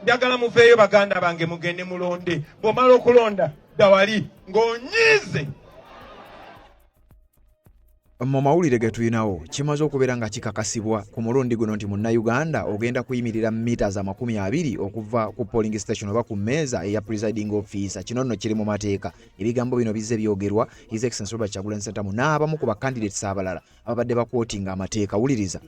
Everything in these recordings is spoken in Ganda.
Njagala muveeyo, baganda bange, mugende mulonde. Bw'omala okulonda, dawali ng'onyiize. Mu mawulire ge tulinawo, kimaze okubeera nga kikakasibwa ku mulundi guno nti Munnayuganda ogenda kuyimirira meters 20 okuva ku polling station oba ku mmeeza eya presiding officer. Kino nno kiri mu mateeka. Ebigambo bino bizze byogerwa His Excellency Robert Kyagulanyi Ssentamu n'abamu ku bacandidates abalala ababadde baquotinga amateeka. Wuliriza,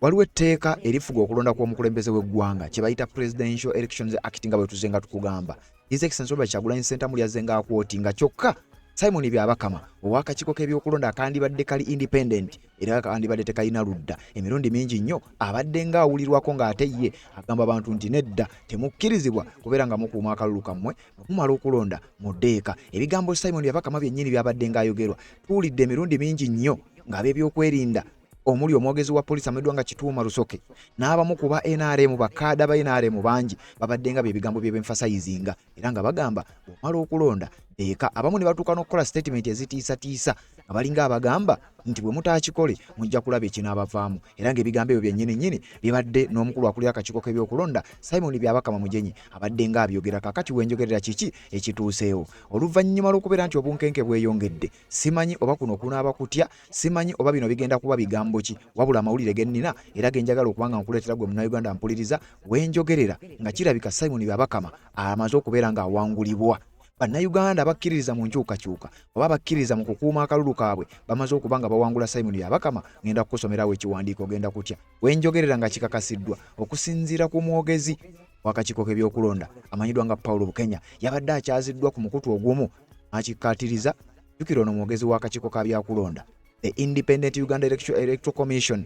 waliwo etteeka erifuga okulonda kw'omukulembeze w'eggwanga kye bayita Presidential Elections Act, nga bwe tuzze nga tukugamba. His Excellency Robert Kyagulanyi Ssentamu lyazze nga aquotinga. Kyokka Simon Byabakama ow'akakiiko k'ebyokulonda akandibadde kali independent era kandibadde tekalina ludda, emirundi mingi nnyo abadde ng'awulirwako ng'ate ye agamba abantu nti nedda, temukkirizibwa kubeera nga mukuuma akalulu kammwe, bwe mumala okulonda muddeeka. Ebigambo Simon Byabakama byennyini byabadde ng'ayogerwa tuwulidde emirundi mingi nnyo ng'ab'ebyokwerinda, omuli omwogezi wa poliisi amanyiddwa nga Kituuma Rusoke n'abamu ku ba NRM, bakaada ba NRM bangi, babadde nga byebigambo bye beemphasizinga era nga bagamba bw'omala okulonda eka. Abamu ne batuuka n'okukola statement ezitiisatiisa nga balinga abagamba nti bwe mutaakikole mujja kulaba ekinaabavaamu, era ng'ebigambo ebyo byennyini nnyini bibadde n'omukulu akulira akakiiko k'ebyokulonda Simon Byabakama Mugenyi abadde ng'abyogera. Kakati wenjogerera, kiki ekituuseewo oluvannyuma lw'okubeera nti obunkenke bweyongedde? Simanyi oba kuno kunaaba kutya, simanyi oba bino bigenda kuba bigambo ki, wabula amawulire ge nnina era ge njagala okuba nga nkuleetera gwe Munnayuganda mpuliriza, wenjogerera nga kirabika Simon Byabakama amaze okubeera ng'awangulibwa. Bannayuganda abakkiririza mu nkyukakyuka oba abakkiririza mu kukuuma akalulu kaabwe bamaze okuba nga bawangula Simon Byabakama. Ngenda kukusomerawo ekiwandiiko, ogenda kutya. Wenjogerera nga kikakasiddwa okusinziira ku mwogezi w'akakiiko k'ebyokulonda amanyiddwa nga Paulo Bukenya. Yabadde akyaziddwa ku mukutu ogumu akikkaatiriza. Jjukira ono mwogezi w'akakiiko ka byakulonda, the Independent Uganda Electoral Commission.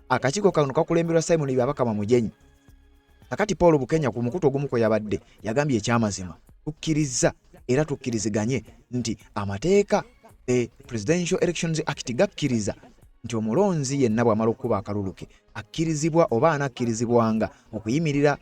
Akakiiko kano kakulemberwa Simon Byabakama Mugenyi. Kakati Paul Bukenya ku mukutu ogumu kwe yabadde yagambye, ekyamazima tukkirizza era tukkiriziganye nti amateeka, the Presidential Elections Act, gakkiriza nti omulonzi yenna bw'amala okukuba akalulu ke akkirizibwa oba anakkirizibwanga okuyimirira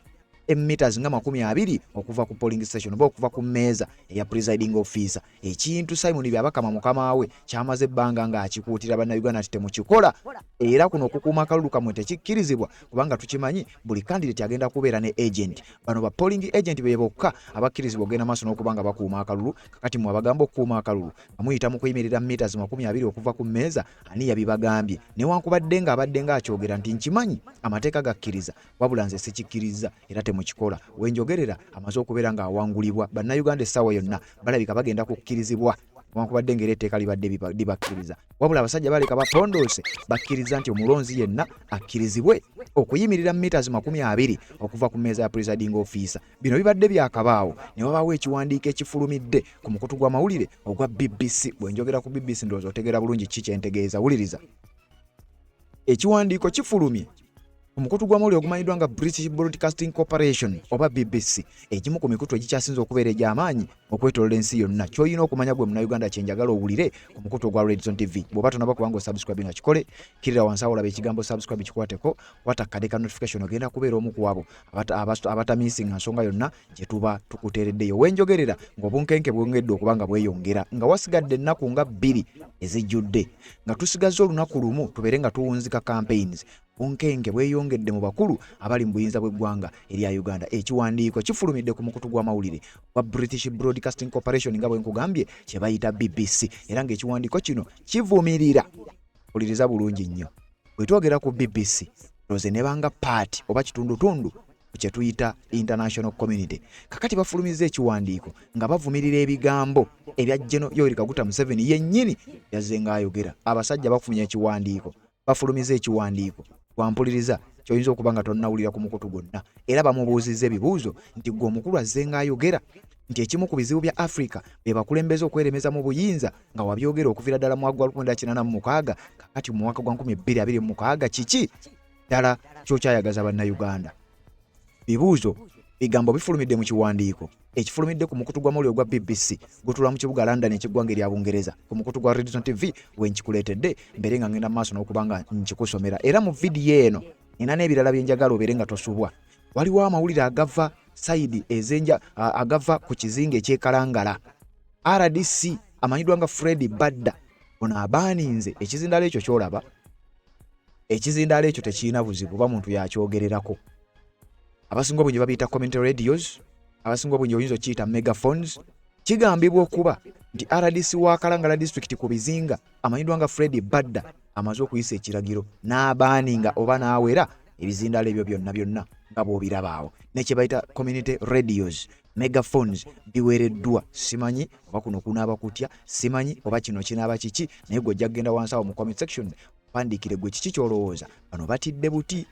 emeters nga 20 okuva ku polling station oba okuva ku mmeeza eya presiding officer, ekintu Simon Byabakama mukama we kyamaze ebbanga ng'akikuutira Bannayuganda nti temukikola, era kuno okukuuma akalulu kammwe tekikkirizibwa, kubanga tukimanyi buli candidate agenda kubeera ne agent. Bano ba polling agent be bokka abakkirizibwa okugenda maaso n'okuba nga bakuuma akalulu. Kakati mwe abagamba okukuuma akalulu nga muyita mu kuyimirira meters 20 okuva ku mmeeza, ani yabibagambye? Newankubadde ng'abadde ng'akyogera nti nkimanyi amateeka gakkiriza, wabula nze sikikkiriza era temukikola. Wenjogerera amaze okubeera ng'awangulibwa. Bannayuganda essaawa yonna balabika bagenda kukkirizibwa, newankubadde ng'era etteeka libadde libakkiriza, wabula abasajja baleka bapondoose bakkiriza nti omulonzi yenna akkirizibwe okuyimirira meters 20 okuva ku mmeeza ya presiding officer. Bino bibadde byakabaawo ne wabaawo ekiwandiiko ekifulumidde ku mukutu gw'amawulire ogwa BBC. Bwe njogera ku BBC, ndowooza otegeera bulungi ki kyentegeeza. Wuliriza, ekiwandiiko kifulumye ku mukutu gw'amawulire ogumanyiddwa nga British Broadcasting Corporation oba BBC, egimu ku mikutu egikyasinze okubeera egy'amaanyi okwetolola ensi yonna. Ky'olina okumanya gwe Munnayuganda, kyenjagala owulire ku mukutu ogwa Redson TV, bw'oba tonaba kubanga osubscribe nga kikole, kirira wansi awo olaba ekigambo subscribe, kikwateko, kwata akade ka notification, ogenda kubeera omu ku abo abatamisinga nsonga yonna gye tuba tukuteereddeyo. Wenjogerera ng'obunkenke bwongedde okuba nga bweyongera, nga wasigadde ennaku nga 2 ezijjudde, nga tusigazza olunaku lumu tubeere nga tuwunzika campaigns, bunkenke bweyongedde mu bakulu abali mu buyinza bw'eggwanga erya Uganda. Ekiwandiiko kifulumidde ku mukutu gw'amawulire gwa British Broadcasting Corporation, nga bwe nkugambye kye bayita BBC, era ng'ekiwandiiko kino kivumirira. Wuliriza bulungi nnyo, bwe twogera ku BBC ndowooza nebanga part oba kitundutundu kye tuyita international community. Kakati bafulumizza ekiwandiiko nga bavumirira ebigambo ebya General Yoweri Kaguta Museveni yennyini yazze ng'ayogera. Abasajja bafunye ekiwandiiko, bafulumiza ekiwandiiko. Wampuliriza, kyoyinza okuba nga tonnawulira ku mukutu gwonna. Era bamubuuzizza ebibuuzo nti gwe omukulu azze ng'ayogera nti ekimu ku bizibu bya Africa be bakulembeze okweremeza mu buyinza, nga wabyogera okuviira ddala mu mwaka gwa 1986, kakati mu mwaka gwa 2026 kiki ddala kyokyayagaza Bannayuganda? Bibuuzo, bigambo bifulumidde mu kiwandiiko ekifulumidde ku mukutu gw'amawulire ogwa BBC gutula mu kibuga London eky'eggwanga erya Bungereza. Ku mukutu gwa Redson TV wenkikuleetedde mbeere nga ngenda maaso n'okuba nga nkikusomera. Era mu vidiyo eno nina n'ebirala bye njagala obeere nga tosubwa. Waliwo amawulire agava side ezenja agava ku kizinga ekyekalangala. RDC amanyiddwa nga Fred Badda ono abaaninze ekizindaalo ekyo kyolaba. Ekizindaalo ekyo tekirina buzibu, oba muntu yakyogererako. Abasinga obungi babiyita community radios, abasinga obungi oyinza okiyita megaphones. Kigambibwa okuba nti RDC wa Kalangala district ku bizinga amanyiddwa nga Fred Badda amaze okuyisa ekiragiro n'abaaninga oba n'awera ebizindaalo ebyo byonna byonna nga bw'obiraba awo, ne kye bayita community radios, megaphones biwereddwa. Simanyi oba kuno kunaaba kutya, simanyi oba kino kinaaba kiki, naye gwe ojja kugenda wansi awo mu comment section opandiikire gwe kiki ky'olowooza. Bano batidde buti,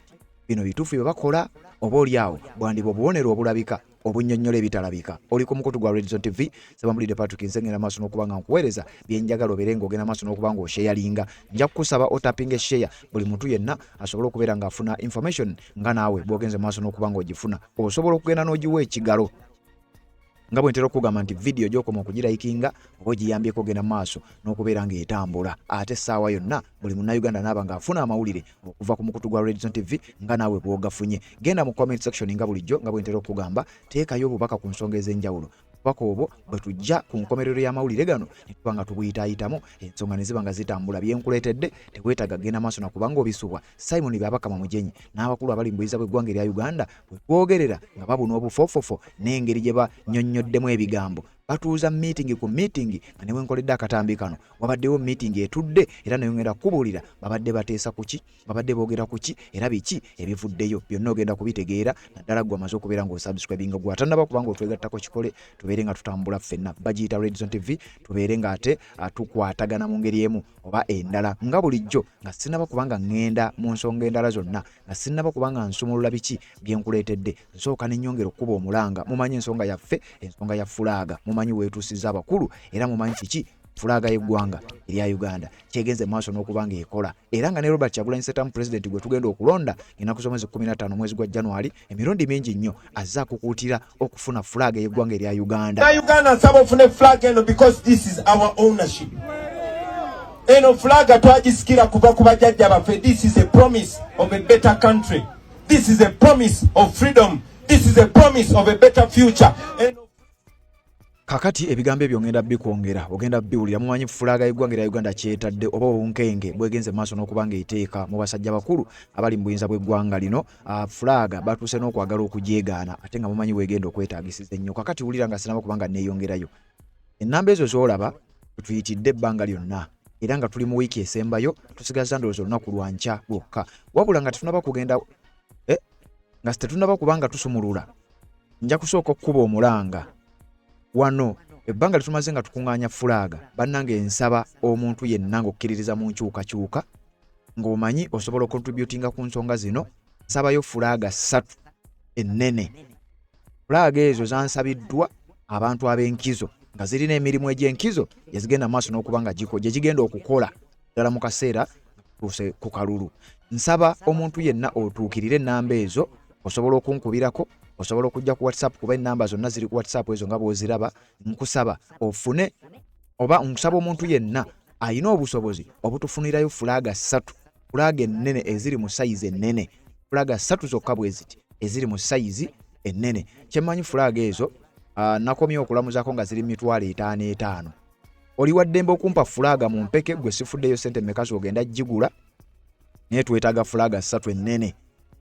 bino bituufu bye bakola, oba oli awo bwandiba obubonero obulabika obunnyonnyola ebitalabika. Oli ku mukutu gwa Redzone TV, Sebambulidde Patrick. Nze ngenda maaso n'okuba nga nkuweereza bye njagala obeere ng'ogenda maaso n'okuba ng'osheyalinga. Nja kukusaba otapinga share, buli muntu yenna asobole okubeera ng'afuna information nga naawe bw'ogenze maaso n'okuba ng'ogifuna. Osobola okugenda n'ogiwa ekigalo, nga bwe ntera okugamba nti vidiyo gy'okoma okugirayikinga oba ogiyambyeko ogenda mu maaso n'okubeera ng'etambula, ate essaawa yonna buli Munnayuganda naaba ng'afuna amawulire okuva ku mukutu gwa Redzone TV nga naawe bw'ogafunye. Genda mu comment section, nga bulijjo nga bwe ntera okugamba, teekayo obubaka ku nsonga ez'enjawulo. Obubaka obwo bwe tujja ku nkomerero y'amawulire gano ne tuba nga tubuyitaayitamu, ensonga ne ziba nga zitambula. Byenkuleetedde teweetaaga kugenda maaso nakubanga obisubwa. Simon Byabakama Mugenyi n'abakulu abali mu buyinza bw'eggwanga erya Uganda bwe twogerera nga babuna obufoofofo n'engeri gye bannyonnyoddemu ebigambo, batuuza meeting ku meeting, nga ne wenkoledde akatambi kano wabaddewo meeting etudde, era nayo ngenda kukubuulira babadde bateesa ku ki, babadde boogera ku ki, era biki ebivuddeyo. Byonna ogenda kubitegeera, naddala gwe amaze okubeera ng'osubscribinga. Gwe atannaba kubanga otwegattako, kikole, tubeere nga tutambula ffenna. Bagiyita Redzone TV, tubeere ng'ate tukwatagana mu ngeri emu oba endala. Nga bulijjo, nga sinnaba kubanga ŋŋenda mu nsonga endala zonna, nga sinnaba kubanga nsumulula biki byenkuleetedde, nsooka ne nnyongera okukuba omulanga. Mumanyi ensonga yaffe, ensonga ya fulaaga, mumanyi weetuusiza abakulu, era mumanyi kiki fulaaga y'eggwanga erya Uganda kyegenze maaso n'okuba ng'ekola, era nga ne Robert Kyagulanyi Ssentamu, pulezidenti gwe tugenda okulonda ennaku z'omwezi 15 omwezi gwa January, emirundi mingi nnyo azze akukuutira okufuna fulaaga y'eggwanga erya Uganda. Uganda, nsaba ofune flag eno because this is our ownership. Eno flag twagisikira kuva ku bajjajja baffe. This is a promise of a better country. This is a promise of freedom. This is a promise of a better future. Eno Kakati ebigambo ebyo ngenda bikwongera, ogenda biwulira. Mumanyi fulaaga y'eggwanga erya Uganda kyetadde oba obunkenke bwegenze maaso n'okuba nga eteeka mu basajja bakulu abali mu buyinza bw'eggwanga lino. Fulaaga batuuse n'okwagala okugyegaana, ate nga mumanyi weegenda okwetaagisiza ennyo. Kakati wulira, nga sinaba kubanga neeyongerayo, ennamba ezo z'olaba tuyitidde ebbanga lyonna, era nga tuli mu wiiki esembayo, tusigaza ndowooza olunaku lwankya lwokka. Wabula nga tetunaba kugenda, nga tetunaba kubanga tusumulula, nja kusooka okukuba omulanga wano. Ebbanga lyetumaze nga tukuŋŋaanya fulaaga, bannange, nsaba omuntu yenna ng'okkiririza mu nkyukakyuka, ng'omanyi osobola okontributinga ku nsonga zino, nsabayo fulaaga ssatu ennene. Fulaaga ezo zansabiddwa abantu ab'enkizo nga zirina emirimu egy'enkizo gyezigenda maaso n'okuba nga gye gigenda okukola ddala mu kaseera tuuse ku kalulu. Nsaba omuntu yenna otuukirire ennamba ezo, osobola okunkubirako, osobola okujja ku WhatsApp, kuba ennamba zonna ziri ku WhatsApp ezo nga bw'oziraba. Nkusaba ofune oba nkusaba omuntu yenna alina obusobozi obutufunirayo fulaaga ssatu, fulaaga ennene eziri mu sayizi ennene, fulaaga ssatu zokka bwe ziti eziri mu sayizi ennene. Kyemmanyi, fulaaga ezo nakomye okulamuzaako nga ziri 5,500. Oli waddembe okumpa fulaaga mu mpeke, gwe sifuddeyo sente mmeka z'ogenda gigula, naye twetaaga fulaaga ssatu ennene.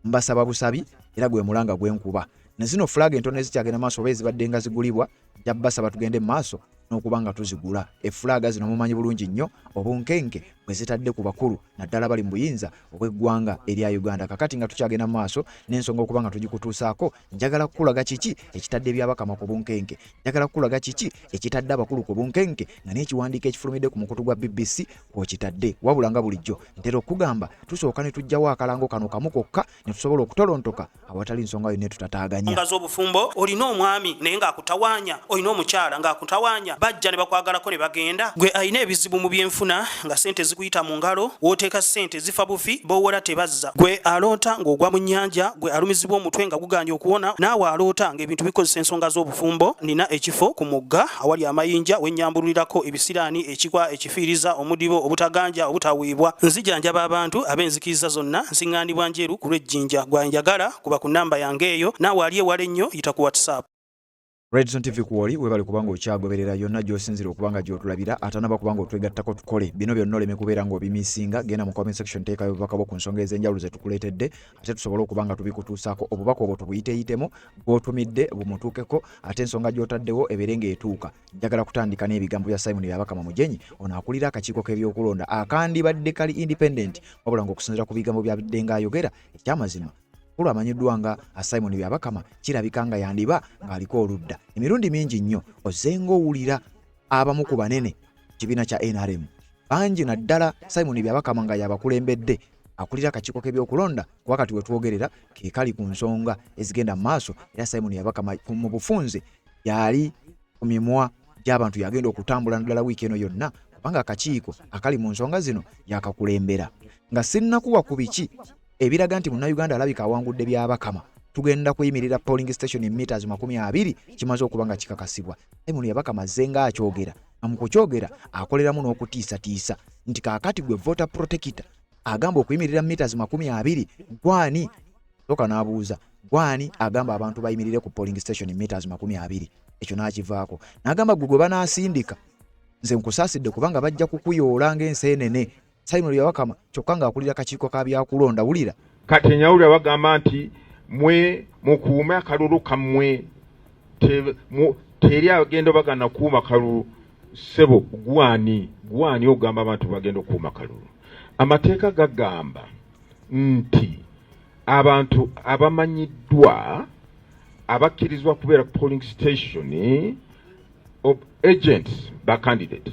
Mbasaba busabi, era gwe mulanga gwenkuba. Ne zino fulaaga entono ezikyagenda maaso oba ezibadde nga zigulibwa, nja basaba tugende mu maaso n'okuba nga tuzigula. Efulaaga zino mumanyi bulungi nnyo obunkenke bwe zitadde ku bakulu, naddala bali mu buyinza obw'eggwanga erya Uganda. Kakati nga tukyagenda mu maaso n'ensonga okuba nga tugikutuusaako, njagala kukulaga kiki ekitadde Byabakama ku bunkenke, njagala kukulaga kiki ekitadde abakulu ku bunkenke, nga n'ekiwandiiko ekifulumidde ku mukutu gwa BBC kwokitadde. Wabula nga bulijjo ntera okugamba, tusooka ne tuggyawo akalango kano kamu kokka ne tusobola okutolontoka awatali nsonga yonna etutataaganya. Nga z'obufumbo, olina omwami naye ng'akutawaanya, olina omukyala ng'akutawaanya, bajja ne bakwagalako ne bagenda. Gwe alina ebizibu mu byenfuna, nga ssente zikuyita mu ngalo, w'oteeka ssente zifa bufi, b'owola tebazza. Gwe aloota ng'ogwa mu nnyanja, gwe alumizibwa omutwe nga gugaanye okuwona, naawe aloota ng'ebintu bikozesa ensonga z'obufumbo, nina ekifo ku mugga awali amayinja we nnyambululirako ebisiraani, ekikwa, ekifiiriza, omudibo, obutaganja, obutaweebwa. Nzijanjaba abantu ab'enzikiriza zonna, nsiŋŋaanibwa Njeru ku lw'e Jjinja. Gwe anjagala kuba ku nnamba yange eyo, naawe ali ewala ennyo yita ku WhatsApp. Redson TV kwoli webale kubanga okyagoberera yonna gy'osinzira okuba nga gy'otulabira atanaba kubanga otwegattako tukole bino byonna oleme kubeera ng'obimisinga genda mu comment section teekayo obubaka bwo ku nsonga ez'enjawulo ze tukuleetedde ate tusobole okuba nga tubikutuusaako obubaka obwo tubuyiteeyitemu gw'otumidde bumutuukeko ate ensonga gy'otaddewo ebeere ng'etuuka njagala kutandika n'ebigambo bya Simon Byabakama Mugenyi ono akulira akakiiko k'ebyokulonda akandibadde kali independent wabula ng'okusinziira ku bigambo byabadde ng'ayogera ekyamazima Mukulu amanyiddwa nga Simon Byabakama kirabika nga yandiba ng'aliko oludda. Emirundi mingi nnyo ozzenga owulira abamu ku banene kibiina kya NRM bangi naddala Simon Byabakama nga yabakulembedde akulira akakiiko k'ebyokulonda kuba kati wetwogerera ke kali ku nsonga ezigenda mu maaso era Simon Byabakama mu bufunze yali ku mimwa gy'abantu yagenda okutambula naddala wiiki eno yonna kubanga akakiiko akali mu nsonga zino yakakulembera nga sinnakuwa ku biki ebiraga nti munnayuganda alabika awangudde Byabakama tugenda kuyimirira polling station meters 20 kimaze okuba nga kikakasibwa. Simon Byabakama azze nga akyogera nga mu kukyogera akoleramu n'okutiisatiisa nti kaakati gwe voter protector agamba okuyimirira meters 20 gwani soka n'abuuza gwani agamba abantu bayimirire ku polling station meters 20 ekyo n'akivaako n'agamba gwe gwe banaasindika nze nkusaasidde kubanga bajja kukuyoola ng'enseenene. Simon Byabakama kyokka ng'akulira kakiiko ka byakulonda wulira. Kati enyawulira bagamba nti mwe mukuume akalulu kammwe teri agenda bagana kuuma kalulu ssebo gwani gwani ogamba abantu bagenda okukuuma kalulu amateeka gagamba nti abantu abamanyiddwa abakkirizibwa kubeera ku polling station of agents ba candidate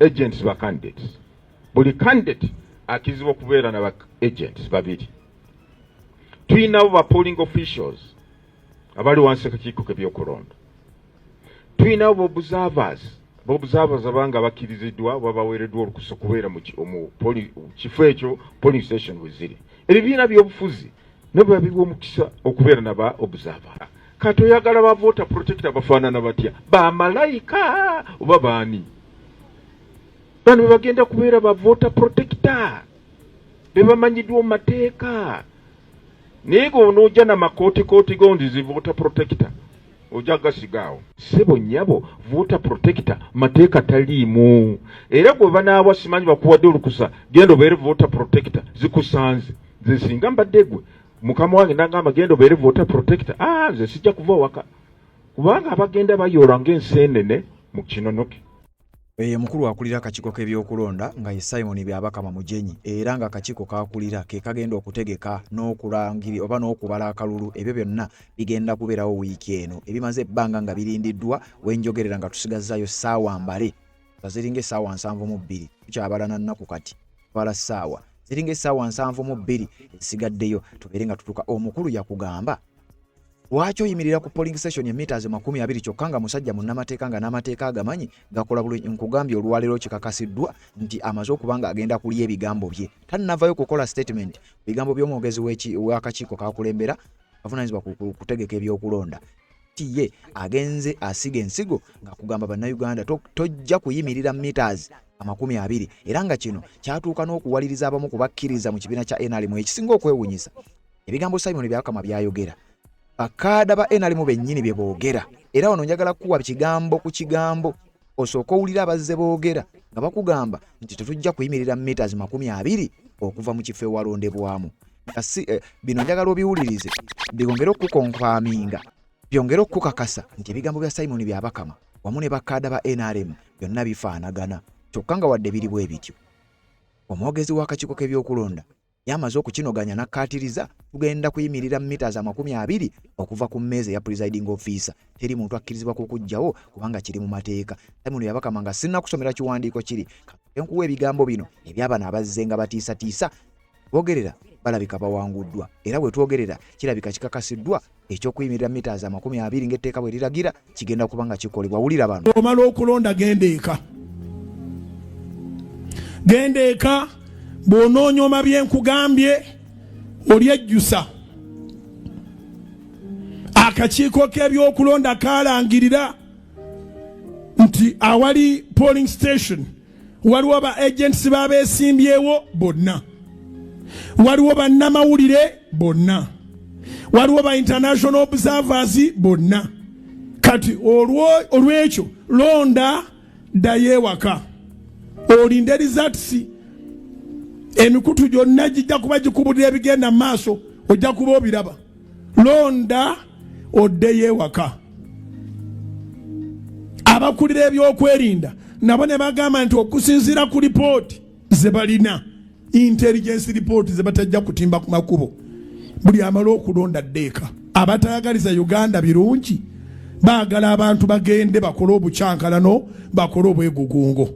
agents ba candidates buli candidate akkirizibwa okubeera na ba agents babiri tulinawo ba polling officials abali wansi akakiiko k'ebyokulonda tulinawo ba observers ba observers abanga bakkiriziddwa oba baweereddwa olukusa okubeera mu kifo ekyo polling station we ziri ebibiina by'obufuzi nabo babiwa omukisa okubeera naba observer kati oyagala ba voter protector bafaanana batya bamalayika oba baani bano bebagenda kubeera ba voter protector bebamanyiddwa mu mateeka naye g'onoojja na makootikooti go nti zi voter protector ojja gasigaawo ssebo nnyabo voter protector mateeka taliimu era gwe banaawa simanyi bakuwadde olukusa genda obeere voter protector zikusanze nze singa mbadde gwe mukama wange nagamba genda obeere voter protector ah nze sijja kuva waka kubanga abagenda bayoola ng'enseenene mu kinonoke. Ye mukulu akulira akakiiko k'ebyokulonda nga ye Simon Byabakama Mugenyi era ng'akakiiko k'akulira ke kagenda okutegeka n'okulangiri oba n'okubala akalulu ebyo byonna bigenda kubeerawo wiiki eno ebimaze ebbanga nga birindiddwa wenjogerera nga tusigazzaayo ssaawa mbale nga ziringa essaawa 72 tukyabala na nnaku kati twala ssaawa ziringa essaawa 72 ezisigaddeyo tubeere nga tutuuka omukulu yakugamba lwaki oyimirira ku polling station emeters 20 kyokka nga musajja munnamateeka nga n'amateeka agamanyi gakola bulungi nkugambye olwaleero kikakasiddwa nti amaze okuba nga agenda kulya ebigambo bye tannavayo kukola statement bigambo by'omwogezi w'akakiiko kakulembera avunanyizibwa ku kutegeka ebyokulonda ti ye agenze asiga ensigo nga kugamba bannayuganda tojja kuyimirira meters 20 era nga kino kyatuuka n'okuwaliriza abamu ku bakkiriza mu kibiina kya NRM ekisinga okwewunyisa ebigambo Simon Byabakama byayogera bakaada ba NRM bennyini bye boogera era wano njagala kukuwa kigambo ku kigambo osooke owulire abazze boogera nga bakugamba nti tetujja kuyimirira meters 20 okuva mu kifo ewalondebwamu nga si bino njagala obiwulirize byongere okukonfaminga byongere okukakasa nti ebigambo bya Simon Byabakama wamu ne bakaada ba NRM byonna bifaanagana kyokka nga wadde biri bwe bityo omwogezi w'akakiiko k'ebyokulonda yamaze okukinoganya n'akkaatiriza tugenda kuyimirira meters 20 okuva ku mmeeza eya presiding officer teri muntu akkirizibwa kukuggyawo kubanga kiri mu mateeka. Simon Byabakama nga sinnakusomera kiwandiiko kiri nkuwa ebigambo bino eby'abano abazze nga batiisatiisa bogerera balabika bawanguddwa era bwe twogerera kirabika kikakasiddwa ekyokuyimirira meters 20 ng'etteeka bwe liragira kigenda kuba nga kikolebwa. Wulira bano. Omala okulonda genda eka, genda eka bw'onoonyooma bye nkugambye olyejjusa. Akakiiko k'ebyokulonda kalangirira nti awali polling station waliwo ba agents babeesimbyewo bonna, waliwo bannamawulire bonna, waliwo ba international observers bonna. Kati olwekyo londa ddayo ewaka olinde results. Emikutu gyonna gijja kuba gikubulira ebigenda mu maaso, ojja kuba obiraba. Londa oddeyo ewaka. Abakulira ebyokwerinda nabo ne bagamba nti okusinziira ku lipooti ze balina, intelligence report ze batajja kutimba ku makubo, buli amala okulonda ddeeka. Abatayagaliza Uganda birungi baagala abantu bagende bakole obukyankalano, bakole obwegugungo.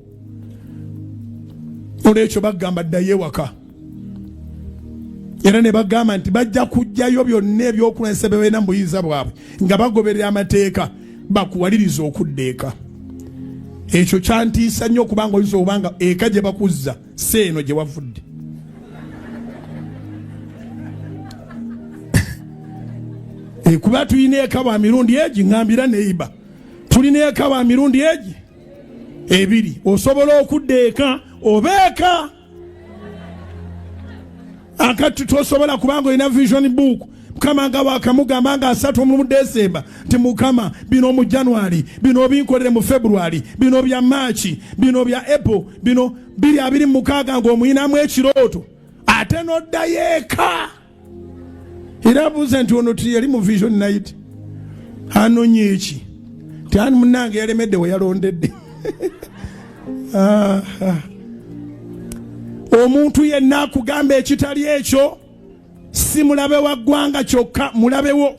Olwekyo bagamba ddayo ewaka, era ne bagamba nti bajja kujjayo byonna ebyokulwanyisa bye balina mu buyinza bwabwe nga bagoberera amateeka bakuwaliriza okudda eka. Ekyo kyantiisa nnyo, okubanga oyinza okuba nga eka gye bakuzza si eno gye wavudde. Kuba tulina eka wa mirundi egi, ŋambira neiba, tulina eka wa mirundi egi ebiri. Osobola okudda eka oba eka akati tosobola, kubanga olina vision book. Mukama nga wakamugamba nga 30 mu Desemba nti Mukama, bino mu January, bino obinkolere mu February, bino bya March, bino bya April, bino 2026, ng'omuyinamu ekirooto ate n'oddayo eka. Era abuuza nti ono tiyali mu vision night, anonye eki? Ti ani munange yalemedde we yalondedde. Omuntu yenna akugamba ekitali ekyo si mulabe wa ggwanga kyokka, mulabewo.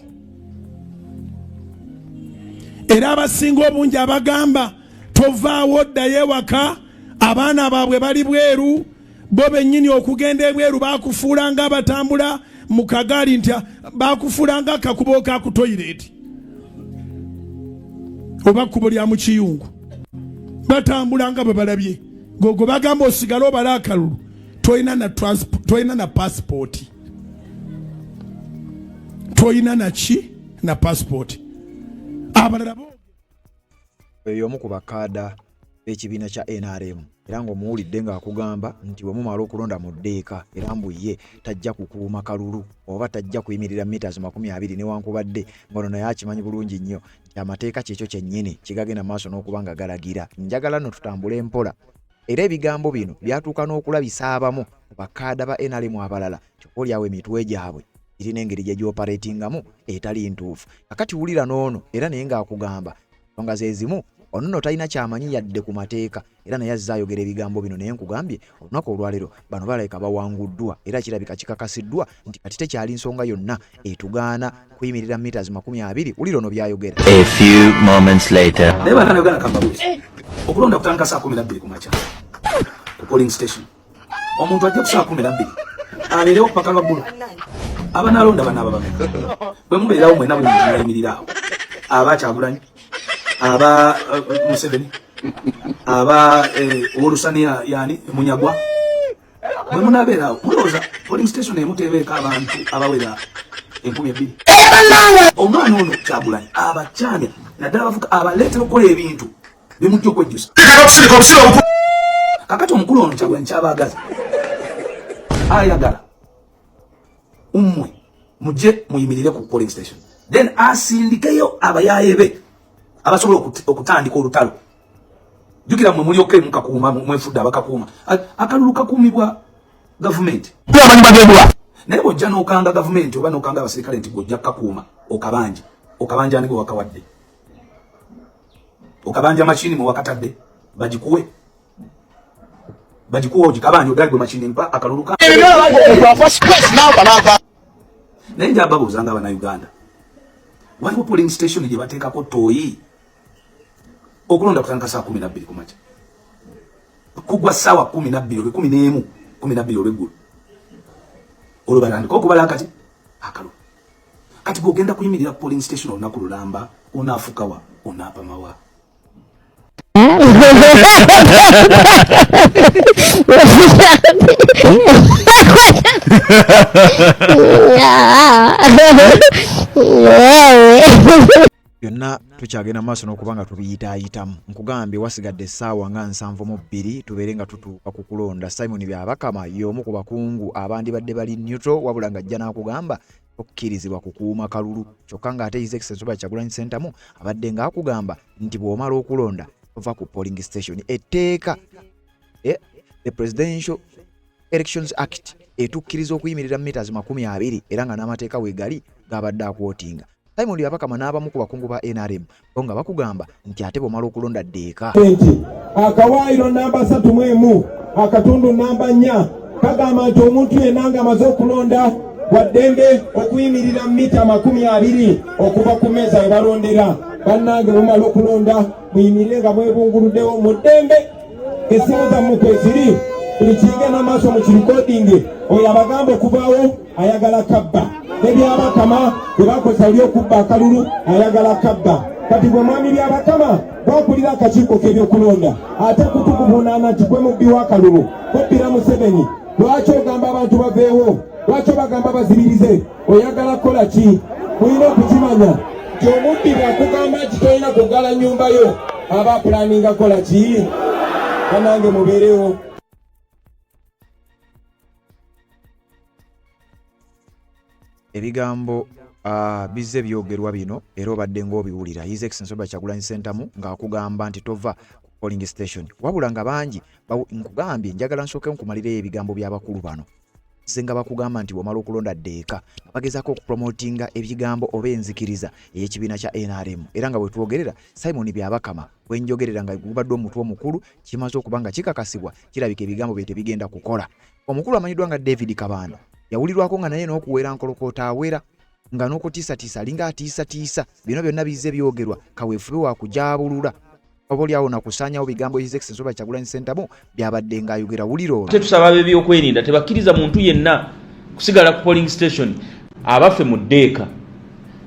Era abasinga obungi abagamba tovaawo ddayo ewaka, abaana baabwe bali bweru, bo bennyini okugenda ebweru bakufuula nga abatambula mu kagaali, nti bakufuula nga akakubo ka ku toyireeti oba kkubo lya mu kiyungu, batambula nga bwe balabye. Gogo bagamba osigale obale akalulu, tolina na pasipooti, tolina naki na pasipooti. Abalala Oyo y'omu ku bakaada b'ekibiina kya NRM era ng'omuwulidde ng'akugamba nti bwe mumala okulonda mu ddeeka, era mbu ye tajja kukuuma kalulu oba tajja kuyimirira meters 20, newankubadde ng'ono naye akimanyi bulungi nnyo nti amateeka kyekyo kyennyini kye gagenda maaso n'okuba nga galagira. Njagala nno tutambule mpola, era ebigambo bino byatuuka n'okulabisa abamu ku bakaada ba NRM abalala kyokka oliawo emitwe gyabwe girina engeri gye gyoperatingamu etali ntuufu. Kakati wulira n'ono era naye ng'akugamba ensonga ze zimu. Ono nno talina kyamanyi yadde ku mateeka, era naye azze ayogera ebigambo bino. Naye nkugambye, olunaku olwaleero bano balabika bawanguddwa, era kirabika kikakasiddwa nti kati tekyali nsonga yonna etugaana kuyimirira meters 20. Wulira ono byayogera. A few moments later. Naye bannayuganda, kambabuuzi, okulonda kutandika saa 12 ku makya ku polling station. Omuntu ajja ku saa 12 abeerewo paka lwaggulo. Abanalonda banaaba bameka? Bwe mubeerawo mwena, buli muntu nayimirira awo, aba Kyagulanyi, aba Museveni, aba owolusani, yani Munyagwa, bwe munabeerawo, mulowooza polling station emu tebeeko abantu abawera 2000? Omwana ono Kyagulanyi abakyamya, naddala abavuka, abaleetera okukola ebintu bimujja okwejjusa. Kakati omukulu ono Kyagulanyi kyabaagaza, ayagala ummwe mujje muyimirire ku polling station, then asindikeyo abayaaye be abasobola okutandika olutalo. Jjukira mmwe mulyoke mukakuuma, mwefudde abakakuuma. Akalulu kakuumibwa gavumenti, naye bw'ojja n'okanga gavumenti oba n'okanga abasirikale nti gw'ojja kukakuuma, okabanja, okabanja ani gwe wakawadde? Okabanja machine mwe wakatadde, bagikuwe, bagikuwe ogikabanja, ogali gwe machine mpa akalulu ka. Naye nja babuuza nga abannayuganda, waliwo polling station gye bateekako toyi? Okulonda kutandika saa 12 ku makya, kugwa ssaawa 12 olwe 11, 12 olweggulo, olwo batandika okubala akati akalulu. Kati gwogenda kuyimirira polling station olunaku lulamba, onaafukawa, onaapamawa? Byonna tukyagenda maaso n'okuba nga tubiyitaayitamu. Nkugambye, wasigadde essaawa nga 72 tubeere nga tutuuka ku kulonda. Simon Byabakama y'omu ku bakungu abandibadde bali neutral, wabula ng'ajja n'akugamba. Tokkirizibwa kukuuma kalulu kyokka ng'ate His Excellency Robert Kyagulanyi Ssentamu abadde ng'akugamba nti bw'omala okulonda tova ku polling station. Etteeka the Presidential Elections Act etukkiriza okuyimirira meters 20 era nga n'amateeka weegali gabadde akwotinga. Simon Byabakama n'abamu ku bakungu ba NRM bo nga bakugamba nti ate bw'omala okulonda ddeeka. Nti akawaayiro namba 31 akatundu namba 4 kagamba nti omuntu yenna ng'amaze okulonda wa ddembe okuyimirira mita 20 okuva ku mmeeza we balondera. Bannange bwemala okulonda muyimirire nga mwebunguluddewo mu ddembe, essimu zammwe kweziri, buli kigenda maaso mu kirikodingi. Oyo abagamba okuvaawo ayagala kabba, ne Byabakama bwe bakozesa oli okubba akalulu ayagala kabba. Kati gwe mwami Byabakama bwakulira akakiiko k'ebyokulonda ate kutukuvunaana nti gwe mubbi w'akalulu, kubbira Museveni. Lwaki ogamba abantu baveewo? Lwaki obagamba bazibirize? Oyagala kukola ki? Mulina okukimanya nti omubbi bw'akugamba nti tolina kuggala nnyumba yo aba apulaninga kukola ki? Bannange mubeerewo. Ebigambo bizze byogerwa bino era obadde ng'obiwulira. His Excellency Robert Kyagulanyi Ssentamu ng'akugamba nti tova ku polling station, wabula nga bangi nkugambye njagala nsooke nkumalireyo ebigambo by'abakulu bano nze nga bakugamba nti bw'omala okulonda ddeeka, nga bagezaako okupromotinga ebigambo oba enzikiriza ey'ekibiina kya NRM. Era nga bwe twogerera Simon Byabakama bwe njogerera nga gubadde omutwe omukulu, kimaze okuba nga kikakasibwa, kirabika ebigambo bye tebigenda kukola. Omukulu amanyiddwa nga David Kabanda yawulirwako nga naye n'okuwera nkolokoota awera, nga n'okutiisatiisa alinga atiisatiisa. Bino byonna bizze byogerwa, kaweefube wa kujaabulula oba oli awo nakusaanyawo bigambo His Excellency Robert Kyagulanyi Ssentamu byabadde ng'ayogera. Wulira ono. Ate tusaba ab'ebyokwerinda tebakkiriza muntu yenna kusigala ku polling station. Abaffe mu ddeeka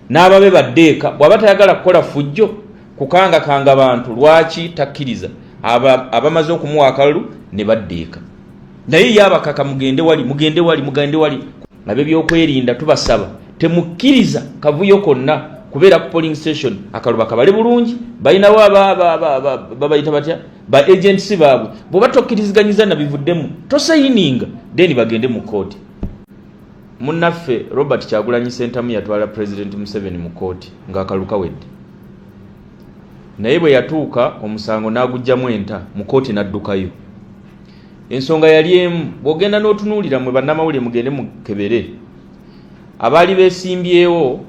n'ababe baddeeka, bw'aba tayagala kukola ffujjo kukangakanga bantu, lwaki takkiriza abamaze okumuwa akalulu ne baddeeka? Naye ye abakaka mugende wali, mugende wali, mugende wali. Ab'ebyokwerinda tubasaba temukkiriza kavuyo konna kubeera ku polling station. Akalulu bakabale bulungi. Balinawo babayita batya, ba agents baabwe. Bw'oba tokkiriziganyiza na bivuddemu, tosayininga, then bagende mu kooti. Munnaffe Robert Kyagulanyi Ssentamu yatwala President Museveni mu kooti ng'akalulu kawedde, naye bwe yatuuka omusango n'aguggyamu enta mu kooti n'addukayo. Ensonga yali emu, bw'ogenda n'otunuulira, mwe bannamawulire mugende mukebere abaali beesimbyewo,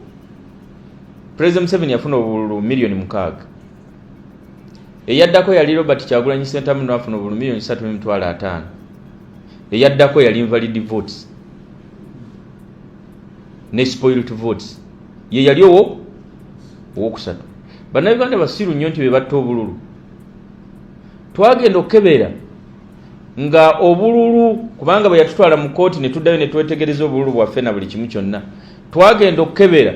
President Museveni yafuna obululu 6 miliyoni. Eyaddako yali Robert Kyagulanyi Ssentamu n'afuna obululu 3,500 miliyoni. Eyaddako yali invalid votes ne spoilt votes, ye yali owokusatu. Bannayuganda basiru nnyo nti be batta obululu. Twagenda okukebera nga obululu, kubanga bwe yatutwala mu kooti ne tuddayo ne twetegereza obululu bwaffe na buli kimu kyonna, twagenda okukebera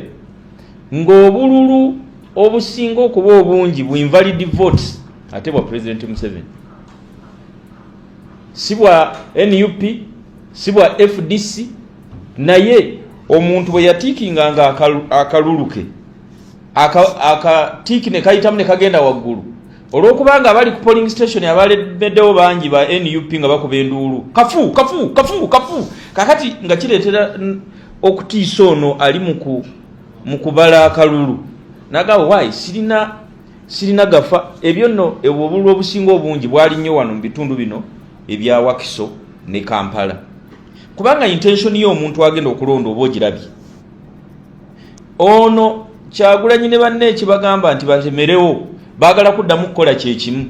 ng'obululu obusinga okuba obungi bu invalid votes ate bwa President Museveni, si bwa NUP, si bwa FDC. Naye omuntu bwe yatiikinganga akalulu ke, akatiiki ne kayitamu ne kagenda waggulu, olw'okubanga abali ku polling station abalemeddewo bangi ba NUP nga bakuba enduulu, kafu kafu kafu kafu. Kakati nga kireetera okutiisa ono ali mu kubala akalulu, nagamba why sirina gafa. Ebyo nno ebwo obululu obusinga obungi bwali nnyo wano mu bitundu bino ebya Wakiso ne Kampala, kubanga intention y'omuntu agenda okulonda oba ogirabye. Ono Kyagulanyi ne banne ekibagamba nti batemerewo, baagala kuddamu kukola kyekimu.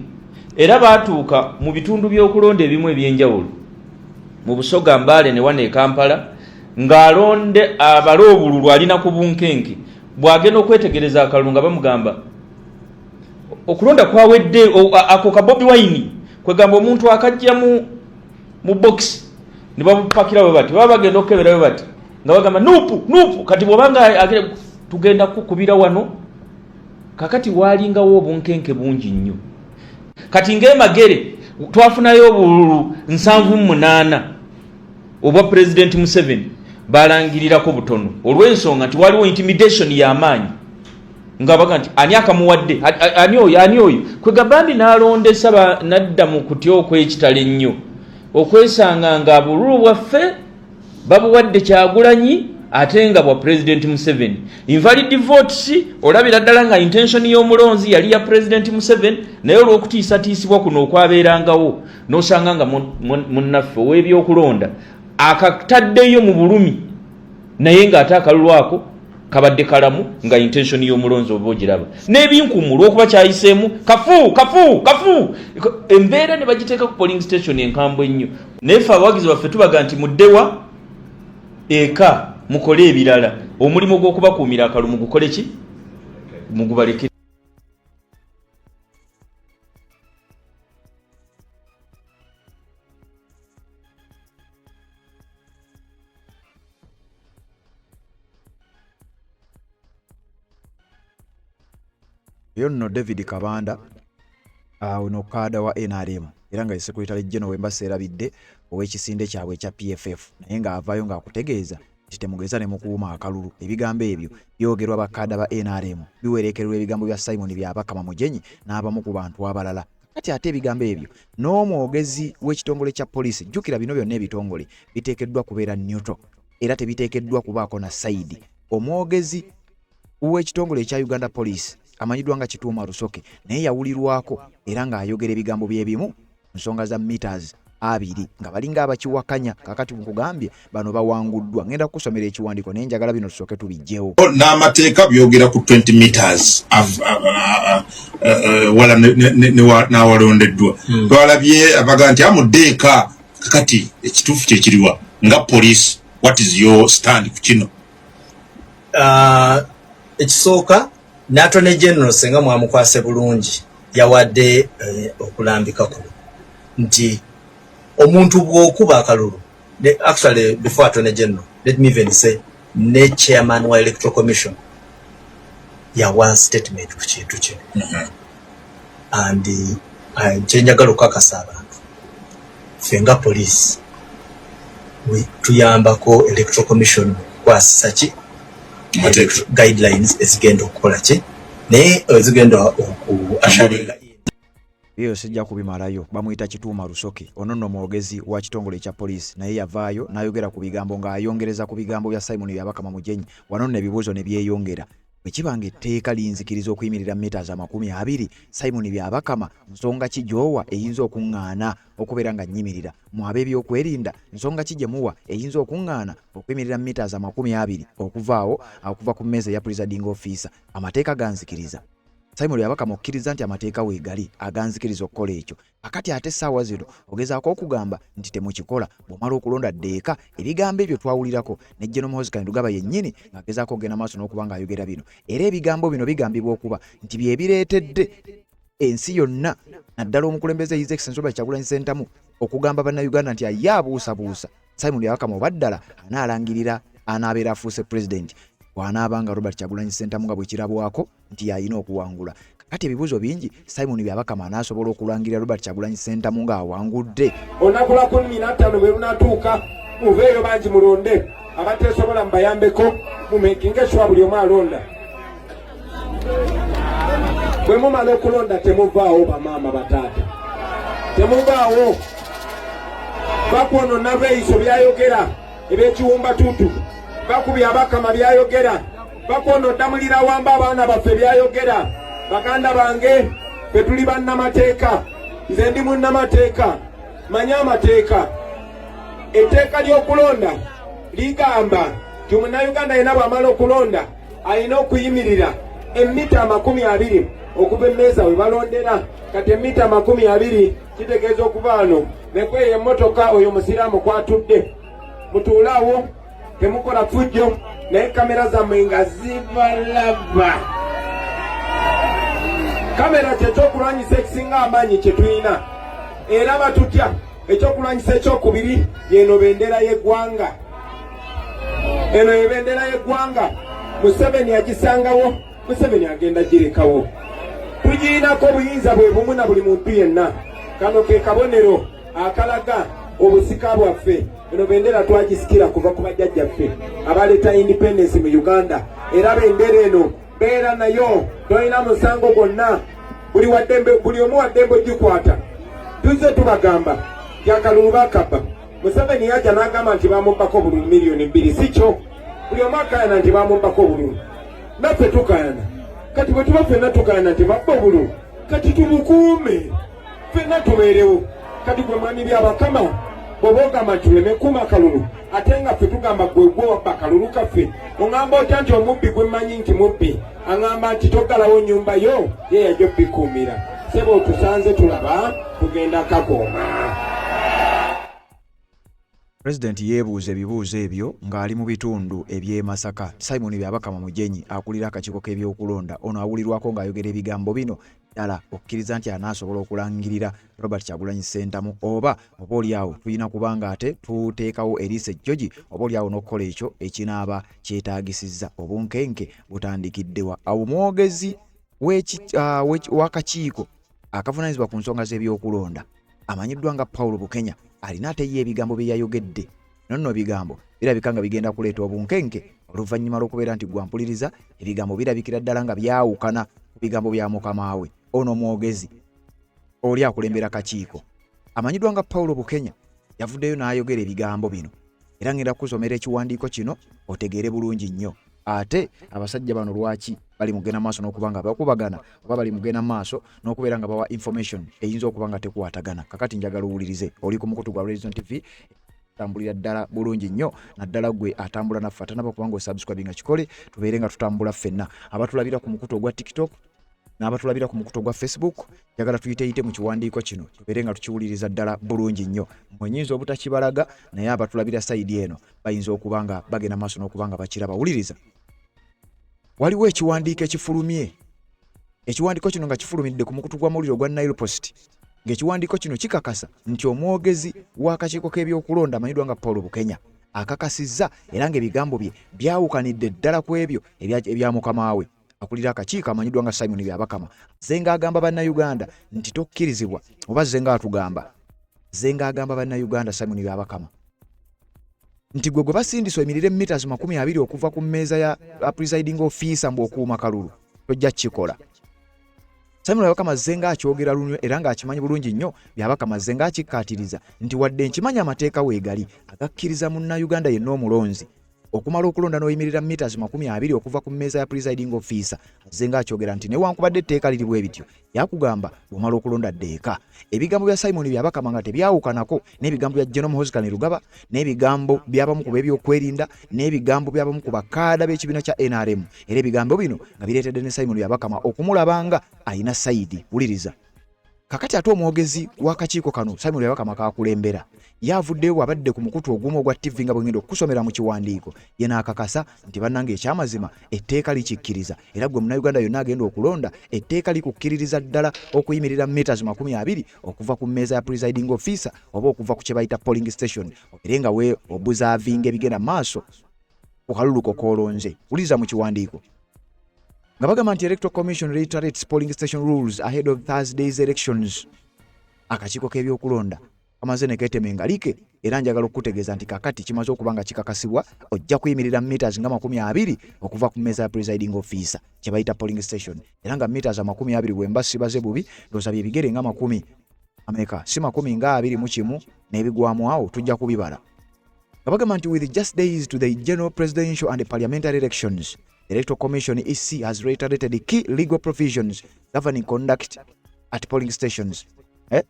Era baatuuka mu bitundu by'okulonda ebimu ebyenjawulo mu Busoga, Mbaale ne wano e Kampala, ng'alonde abale obululu alina ku bunkenke. Bw'agenda okwetegereza akalulu nga bamugamba okulonda kwawedde, ako ka Bobi Wine, kwegamba omuntu akajja mu box ne babupakira bwe bati, baba bagenda okukebera bwe bati nga bagamba NUP, NUP. Kati bw'obanga tugenda kukubira wano. Kakati waalingawo obunkenke bungi nnyo. Kati ng'emagere twafunayo obululu 78 obwa Pulezidenti Museveni, balangirirako butono olw'ensonga nti waliwo intimidation y'amaanyi nga baga nti ani akamuwadde, ani oyo, ani oyo. Kwegamba n'alondesa nadda mu kutya okw'ekitalo ennyo okwesanga nga bululu bwaffe babuwadde Kyagulanyi. ate nga bwa Pulezidenti Museveni. Invalid votes olabira ddala nga intention y'omulonzi yali ya Pulezidenti Museveni, naye olw'okutiisatiisibwa kuno okwabeerangawo n'osanga nga munnaffe ow'ebyokulonda akataddeyo mu bulumi, naye ng'ate akalulu ako kabadde kalamu nga intention y'omulonzi oba ogiraba n'ebinkumu olw'okuba kyayiseemu kafu kafu kafu embeera ne bagiteeka ku polling station enkambwe ennyo. Naye ffe abawagizi baffe tubaga nti muddewa eka mukole ebirala, omulimu gw'okubakuumira akalu mugukole ki mugubaleke. Oyo nno David Kabanda ono kaada wa NRM era nga ye Secretary General wemba seerabidde ow'ekisinde kyabwe ekya PFF, naye ng'avaayo ng'akutegeeza nti temugeza ne mukuuma akalulu. Ebigambo ebyo byogerwa bakaada ba NRM, biwereekererwa ebigambo bya Simon Byabakama Mugyenyi n'abamu ku bantu abalala. Kati ate ebigambo ebyo n'omwogezi w'ekitongole kya poliisi, jjukira bino byonna ebitongole biteekeddwa kubeera neutral era tebiteekeddwa kubaako na sayidi. Omwogezi w'ekitongole ekya Uganda Police amanyiddwa nga Kituuma Rusoke naye yawulirwako era ng'ayogera ebigambo bye bimu ku nsonga za meters abiri nga balinga abakiwakanya. Kakati nkugambye bano bawanguddwa. Ngenda kukusomera ekiwandiiko naye njagala bino tusooke tubijjewo. N'amateeka byogera ku 20 meters wala n'awalondeddwa. Twalabye abaga nti amudde eka. Kakati ekituufu kyekiriwa nga police? What is your stand ku kino? Ekisooka, n'Attorney General senga mwamukwase bulungi, yawadde okulambika kuno nti omuntu bw'okuba akalulu, actually before Attorney General, let me even say ne chairman wa Electoral Commission yawa statement ku kintu kino. And kyenjagala okukakasa abantu, ffe nga police tuyambako Electoral Commission okukwasisa ki guidelines ezigenda okukola ki, naye ezigenda oku assuringa. Ebyo sijja kubimalayo. Bamuyita Kituuma Rusoke, ono nno mwogezi wa kitongole ekya poliisi, naye yavaayo n'ayogera ku bigambo ng'ayongereza ku bigambo bya Simon Byabakama Mugyenyi. Wano nno ebibuuzo ne byeyongera. Bwe kiba ng'etteeka linzikiriza okuyimirira meters 20, Simon Byabakama nsonga ki gy'owa eyinza okuŋŋaana okubeera nga nnyimirira? Mu ab'ebyokwerinda, nsonga ki gye muwa eyinza okuŋŋaana okuyimirira meters 20 okuvaawo, okuva ku mmeeza eya presiding officer? Amateeka ganzikiriza. Simon Byabakama okkiriza nti amateeka weegali aganzikiriza okukola ekyo. Akati ate essaawa zino ogezaako okugamba nti temukikola, bw'omala okulonda ddeeka. Ebigambo ebyo twawulirako ne General Muhoozi Kainerugaba yennyini ng'agezaako okugenda maaso n'okuba ng'ayogera bino, era ebigambo bino bigambibwa okuba nti bye bireetedde ensi yonna, naddala omukulembeze His Excellency Robert Kyagulanyi Ssentamu, okugamba Bannayuganda nti aye abuusabuusa Simon Byabakama oba ddala anaalangirira anaabeera afuuse pulezidenti bw'anaaba nga Robert Kyagulanyi Ssentamu nga bwe kirabwako nti y'alina okuwangula. Kakati ebibuuzo bingi, Simon Byabakama anaasobola okulangirira Robert Kyagulanyi Ssentamu ng'awangudde? Olunaku lwa 15 bwe lunatuuka, muveeyo bangi mulonde, abateesobola mubayambeko, mumekinge sure buli omu alonda. Bwe mumala okulonda temuvaawo, bamaama bataata, temuvaawo. Bakwono Nalweyiso byayogera ebyekiwumbatuutu, bakubye Abakama byayogera, bakwono Ddamulira wamba abaana baffe byayogera. Baganda bange, ffe tuli bannamateeka, nze ndi munnamateeka, manye amateeka. Etteeka ly'okulonda ligamba nti omunnayuganda yenna bw'amala okulonda alina okuyimirira emmita 20 okuva emmeeza we balondera. Kati emmita 20 kitegeeza okuva wano nekweyo emmotoka oyo musiraamu kwatudde. Mutuule awo, temukola fujjo, naye kamera zammwe nga zibalaba. Kamera kyekyokulwanyisa ekisinga amaanyi kye tulina, era batutya. Ekyokulwanyisa ekyokubiri yeno bendera y'eggwanga. Eno ye bendera y'eggwanga. Museveni agisangawo, Museveni agenda girekawo. Tugirinako obuyinza bwe bumu na buli muntu yenna. Kano ke kabonero akalaga obusika bwaffe. Eno bendera twagisikira kuva ku bajjajjaffe abaleeta independence mu Uganda, era bendera eno beera nayo, tolina musango gwonna. Buli waddembe, buli omu waddembe ogikwata. Tuzze tubagamba nti akalulu bakabba. Museveni yajja n'agamba nti bamubbako buli 2 million, si kyo? Buli omu akayana nti bamubbako obululu, naffe tukayana. Kati bwe tuba ffenna tukayana nti babba obululu, kati tubukuume ffenna tubeerewo. Kati gwe mwami Byabakama, bw'oba ogamba nti tuleme kuuma akalulu, ate nga ffe tugamba gwe gwe wabba akalulu kaffe, oŋŋamba otya nti omubbi gwe mmanyi nti mubbi aŋŋamba nti toggalawo nnyumba yo, ye yajja obbikuumira? Sebo, otusanze tulaba tugenda kakuuma. Pulezidenti yeebuuza ebibuuzo ebyo ng'ali mu bitundu eby'e Masaka. Simon Byabakama Mugyenyi akulira akakiiko k'ebyokulonda ono awulirwako ng'ayogera ebigambo bino ddala okkiriza nti anaasobola okulangirira Robert Kyagulanyi Ssentamu oba oboolyawo tulina kuba nga ate tuteekawo eriiso ejjogi oboolyawo n'okukola ekyo ekinaaba kyetaagisizza. Obunkenke butandikiddewa awo omwogezi w'akakiiko akavunaanyizibwa ku nsonga z'ebyokulonda amanyiddwa nga Paul Bukenya alina ate ye ebigambo bye yayogedde. Nonno ebigambo birabika nga bigenda kuleeta obunkenke oluvannyuma lw'okubeera nti gwampuliriza ebigambo birabikira ddala nga byawukana ku bigambo bya mukama we. Ono mwogezi oli akulembera kakiiko amanyiddwa nga Paul Bukenya yavuddeyo n'ayogera ebigambo bino, era ngenda kukusomera ekiwandiiko kino otegeere bulungi nnyo ate abasajja bano lwaki bali mugenda maaso n'okuba nga bakubagana oba bali mugenda maaso n'okubeera nga bawa information eyinza okuba nga tekwatagana. Kakati njagala owulirize, oli ku mukutu gwa Horizon TV, tambulira ddala bulungi nnyo, naddala gwe atambula naffe atanaba kubanga osubscribinga, kikole tubeere nga tutambula ffenna. Abatulabira ku mukutu ogwa TikTok n'abatulabira ku mukutu ogwa Facebook, njagala tuyiteyite mu kiwandiiko kino tubeere nga tukiwuliriza ddala bulungi nnyo. Mwe nyinza obutakibalaga, naye abatulabira sayidi eno bayinza okuba nga bagenda maaso n'okuba nga bakiraba. Wuliriza, waliwo ekiwandiiko ekifulumye. Ekiwandiiko kino nga kifulumidde ku mukutu gw'amawulire ogwa Nile Post, ng'ekiwandiiko kino kikakasa nti omwogezi w'akakiiko k'ebyokulonda amanyiddwa nga Paul Bukenya akakasizza, era ng'ebigambo bye byawukanidde ddala ku ebyo ebya mukama we akulira akakiiko amanyiddwa nga Simon Byabakama. Azze ng'agamba Bannayuganda nti tokkirizibwa, oba azze ng'atugamba, azze ng'agamba Bannayuganda Simon Byabakama nti gwe gwe basindisa oyimirire meters 20 okuva ku mmeeza ya presiding officer mbu okuuma kalulu, tojja kukikola. Simon Byabakama azze ng'akyogera lunyo era ng'akimanyi bulungi nnyo. Byabakama azze ng'akikkaatiriza nti wadde nkimanyi amateeka weegali agakkiriza Munnayuganda yenna omulonzi okumala okulonda n'oyimirira meters 20 okuva ku mmeeza ya presiding officer, azze ng'akyogera nti newankubadde etteeka liri bwe bityo, yakugamba bw'omala okulonda ddeeka. Ebigambo bya Simon Byabakama nga tebyawukanako n'ebigambo bya General Muhoozi Kainerugaba, n'ebigambo by'abamu ku b'ebyokwerinda, n'ebigambo by'abamu ku bakaada b'ekibiina kya NRM, era ebigambo bino nga bireetedde ne Simon Byabakama okumulaba nga alina sayidi. Wuliriza kakati ate omwogezi w'akakiiko kano Simon Byabakama kakulembera ye avuddeyo bw'abadde ku mukutu ogumu ogwa TV nga bwengenda okukusomera mu kiwandiiko, ye n'akakasa nti bannange ekyamazima etteeka likikkiriza, era gwe Munnayuganda yonna agenda okulonda etteeka likukkiririza ddala okuyimirira meters 20 okuva ku mmeeza ya presiding officer oba okuva ku kye bayita polling station, obeere nga we observinga ebigenda maaso ku kalulu ko k'olonze. Wuliriza mu kiwandiiko nga bagamba nti Electoral Commission reiterates polling station rules ahead of Thursday's elections. Akakiiko k'ebyokulonda kamaze ne keetema engalike, era njagala okukutegeeza nti kakati kimaze okuba nga kikakasibwa, ojja kuyimirira meters nga 20 okuva ku mmeeza ya presiding officer, kye bayita polling station, era nga meters 20 bwe mba sibaze bubi, ndowooza bye bigere nga makumi ameka, si makumi nga abiri mu kimu n'ebigwamu awo, tujja kubibala. Nga bagamba nti with just days to the general presidential and parliamentary elections, the Electoral Commission, EC, has reiterated the key legal provisions governing conduct at polling stations. Eh?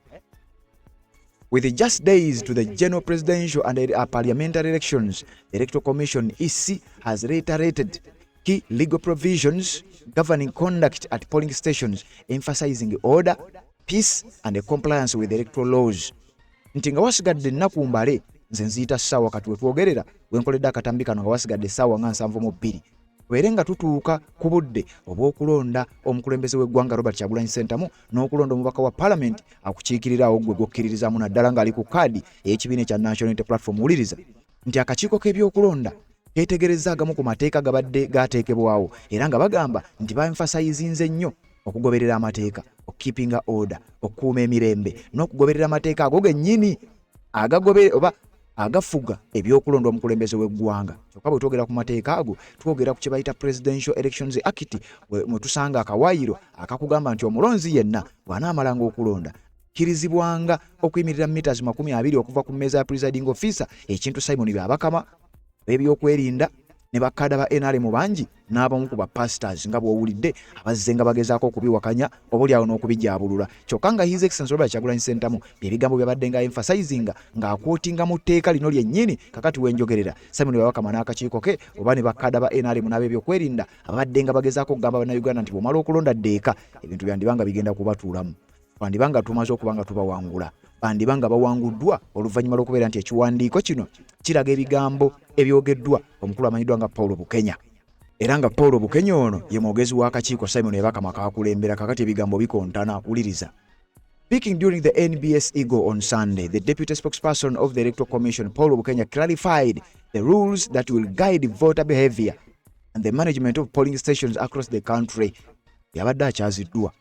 With just days to the general presidential and parliamentary elections, the Electoral Commission, EC, has reiterated key legal provisions governing conduct at polling stations, emphasizing order, peace and compliance with electoral laws. Nti nga wasigadde ennaku mbale, nze nziyita ssaawa, kati wetwogerera wenkoledde akatambi kano nga wasigadde essaawa nga 72 tubeere nga tutuuka ku budde obw'okulonda omukulembeze w'eggwanga Robert Kyagulanyi Ssentamu n'okulonda omubaka wa palamenti akukiikirirawo gwe gwokkiririzaamu, naddala ng'ali ku kaadi ey'ekibiina ekya National Unity Platform. Wuliriza nti akakiiko k'ebyokulonda keetegerezza agamu ku mateeka gabadde gateekebwawo, era nga bagamba nti baemphasizinze nnyo okugoberera amateeka, okukeepinga order, okukuuma emirembe n'okugoberera amateeka ago gennyini agagobe oba agafuga ebyokulonda omukulembeze w'eggwanga. Kyokka bwe twogera ku mateeka ago, twogera ku kye bayita Presidential Elections Act, mwe tusanga akawaayiro akakugamba nti omulonzi yenna bw'anaamalanga okulonda kkirizibwanga okuyimirira meters 20 okuva ku mmeeza ya presiding officer, ekintu Simon Byabakama, ebyokwerinda, Ne bakkaada ba NRM bangi n'abamu ku ba pastors nga bw'owulidde abazze nga bagezaako okubiwakanya oba oli awo n'okubijaabulula, kyokka nga His Excellency Robert Kyagulanyi Ssentamu bye bigambo byabadde nga emphasizinga ng'akwotinga mu tteeka lino lyennyini. Kakati wenjogerera, Simon Byabakama n'akakiiko ke oba ne bakkaada ba NRM n'ab'ebyokwerinda ababadde nga bagezaako okugamba Bannayuganda nti bw'omala okulonda ddeeka, ebintu byandiba nga bigenda kubatuulamu, bandiba nga tumaze okuba nga tubawangula, bandiba nga bawanguddwa oluvannyuma lw'okubeera nti ekiwandiiko kino kiraga ebigambo ebyogeddwa omukulu amanyiddwa nga Paul Bukenya, era nga Paul Bukenya ono ye mwogezi w'akakiiko Simon Byabakama kakulembera. Kakati ebigambo bikontana, wuliriza. Speaking during the NBS Eagle on Sunday, the deputy spokesperson of the Electoral Commission, Paul Bukenya, clarified the rules that will guide voter behavior and the management of polling stations across the country. Yabadde akyaziddwa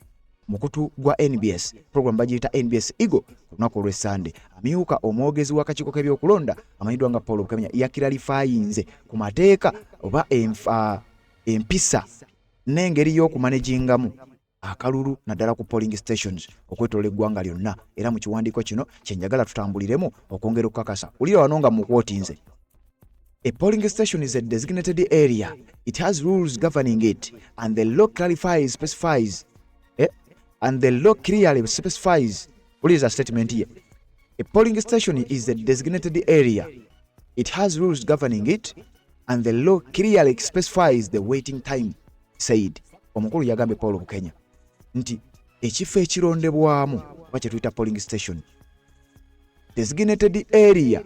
mukutu gwa NBS, program bagiyita NBS Eagle, ku lunaku olw'Essande. Amyuka omwogezi w'akakiiko k'ebyokulonda amanyiddwa nga Paul Bukenya yakiralifayinze ku mateeka oba empisa n'engeri y'okumanagingamu akalulu naddala ku polling stations okwetoola eggwanga lyonna. Era mu kiwandiiko kino kyenjagala tutambuliremu okwongera okukakasa, wulira wano nga mukwotinze: "A polling station is a designated area. It has rules governing it, and the law clarifies, specifies, and the law clearly specifies." Wuliriza statement here. "A polling station is a designated area. It has rules governing it, and the law clearly specifies the waiting time," said. Omukulu yagambye Paul Bukenya nti ekifo ekirondebwamu oba kye tuyita polling station, designated area,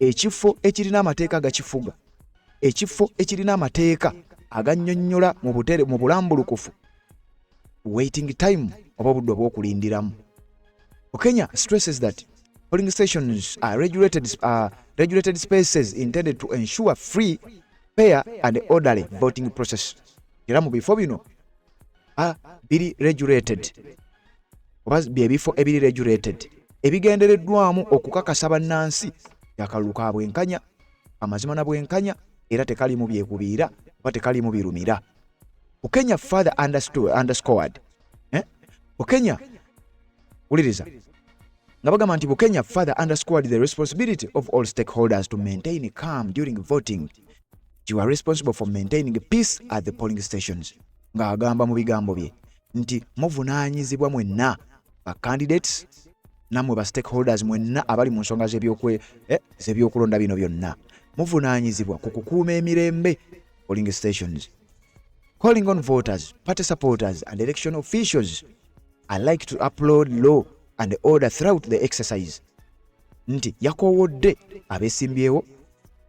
ekifo ekirina amateeka agakifuga, ekifo ekirina amateeka agannyonnyola mu butere mu bulambulukufu waiting time oba obudde obw'okulindiramu. Bukenya stresses that polling stations are regulated spaces intended to ensure free, fair and orderly voting process. Era mu bifo bino biri regulated oba byebifo ebiri regulated ebigendereddwamu okukakasa bannansi akalulu ka bwenkanya, amazima na bwenkanya, era tekalimu byekubiira oba tekalimu birumira. Bukenya further underscored, eh? Bukenya, wuliriza nga bagamba nti Bukenya further underscored the responsibility of all stakeholders to maintain calm during voting. "You are responsible for maintaining peace at the polling stations," ng'agamba mu bigambo bye nti muvunaanyizibwa mwenna ba candidates nammwe ba stakeholders mwenna abali mu nsonga z'ebyokulonda bino byonna, muvunaanyizibwa ku kukuuma emirembe polling stations, calling on voters, party supporters and election officials alike to uphold law and order throughout the exercise. Nti yakoowodde abeesimbyewo,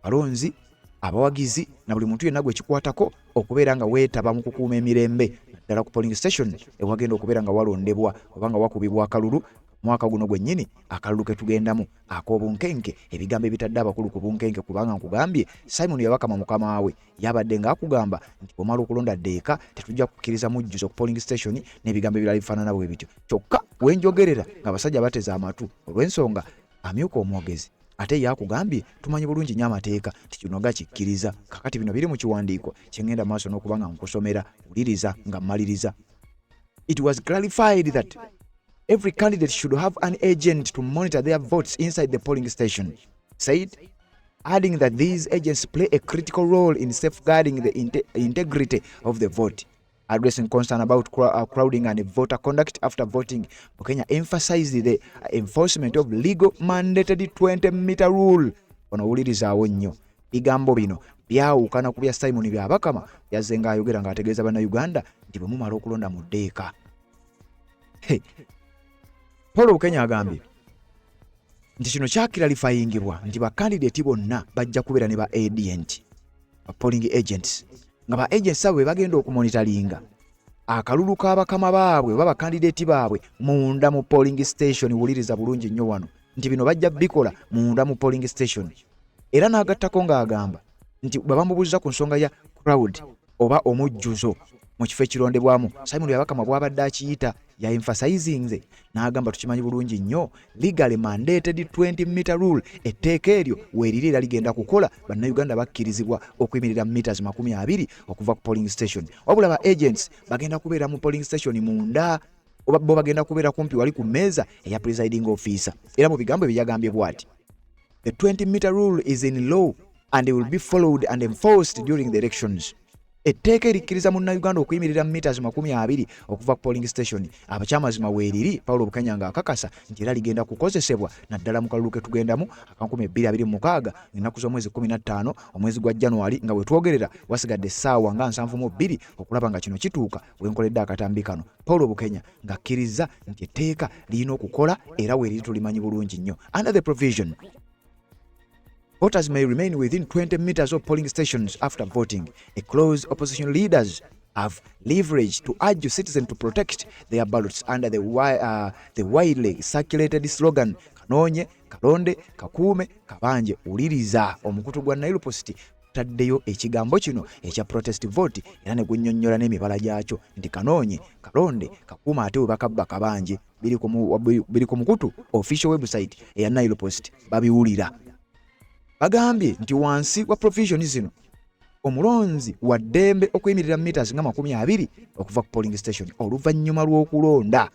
balonzi, abawagizi na buli muntu yenna gwe kikwatako okubeera nga weetaba mu kukuuma emirembe naddala ku polling station ewagenda okubeera nga walondebwa oba nga wakubibwa akalulu mwaka guno gwennyini, akalulu ke tugendamu ak'obunkenke. Ebigambo ebitadde abakulu ku bunkenke, kubanga nkugambye Simon Byabakama mukama we yabadde ng'akugamba nti bw'omala okulonda ddeeka, tetujja kukkiriza mujjuzo ku polling station n'ebigambo ebirala bifaanana bwe bityo. Kyokka wenjogerera ng'abasajja bateze amatu olw'ensonga amyuka omwogezi ate yakugambye tumanyi bulungi nnyo amateeka nti kino gakikkiriza. Kakati bino biri mu kiwandiiko kyengenda maaso n'okuba nga nkusomera, wuliriza nga mmaliriza. "It was clarified that every candidate should have an agent to monitor their votes inside the polling station," said, adding that these agents play a critical role in safeguarding the integrity of the vote. Addressing concern about crowding and voter conduct after voting, Bukenya emphasized the enforcement of legal mandated 20-meter rule. Ono wulirizaawo nnyo, bigambo bino byawukana ku bya Simon Byabakama yazze ng'ayogera ng'ategeeza Bannayuganda nti bwe mumala okulonda mu ddeeka. Hey. Paul Bukenya agambye nti kino kyakiralifayingibwa nti bakandidati bonna bajja kubeera ne ba agent, ba polling agents, nga ba agents abo be bagenda okumonitaringa akalulu k'abakama baabwe oba bakandidati baabwe munda mu polling station. Wuliriza bulungi nnyo wano nti bino bajja bikola munda mu polling station. Era n'agattako ng'agamba nti bwe bamubuuza ku nsonga ya crowd oba omujjuzo mu kifo ekirondebwamu, Simon Byabakama bw'abadde akiyita, ya emphasizinze n'agamba tukimanyi bulungi nnyo legally mandated 20 meter rule, etteeka eryo weeriri era ligenda kukola. Bannayuganda bakkirizibwa okuyimirira meters 20 okuva ku polling station, wabula ba agents bagenda kubeera mu polling station munda oba bo bagenda kubeera kumpi wali ku mmeeza eya presiding officer. Era mu bigambo ebyo yagambye bw'ati: "The 20 meter rule is in law and will be followed and enforced during the elections. Etteeka erikkiriza munnayuganda okuyimirira meters 20 okuva ku polling station abakyamazima weeriri, Paulo Bukenya ng'akakasa nti era ligenda kukozesebwa naddala mu kalulu ke tugendamu aka 2026 ennaku z'omwezi 15 omwezi gwa January, nga we twogerera wasigadde essaawa nga 72 okulaba nga kino kituuka. Wenkoledde akatambi kano, Paulo Bukenya ng'akkirizza nti etteeka lirina okukola era weeriri tulimanyi bulungi nnyo. Under the provision, voters may remain within 20 meters of polling stations after voting. A clause opposition leaders have leveraged to urge citizens to protect their ballots under the widely circulated slogan "Kanoonye, kalonde, kakuume, kabanje." Wuliriza omukutu gwa Nile Post taddeyo ekigambo kino ekya protest vote era ne gunnyonnyola n'emibala gyakyo nti kanoonye, kalonde, kakuume, ate we bakabba kabanje. Biri ku mukutu official website eya Nile Post. Babiwulira bagambye nti wansi wa provision zino omulonzi wa ddembe okuyimirira meters nga 20 okuva ku polling station oluvannyuma lw'okulonda,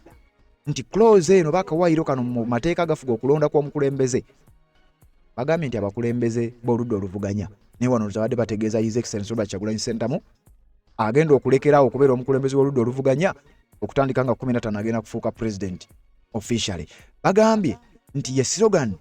nti clause eno bakawaayiro kano mu mateeka gafuga okulonda kw'omukulembeze. Bagambye nti abakulembeze b'oludda oluvuganya, naye wano zabadde bategeeza His Excellency Robert Kyagulanyi Ssentamu agenda okulekeraawo okubeera omukulembeze w'oludda oluvuganya okutandika nga 15 agenda kufuuka president officially. Bagambye nti ye slogan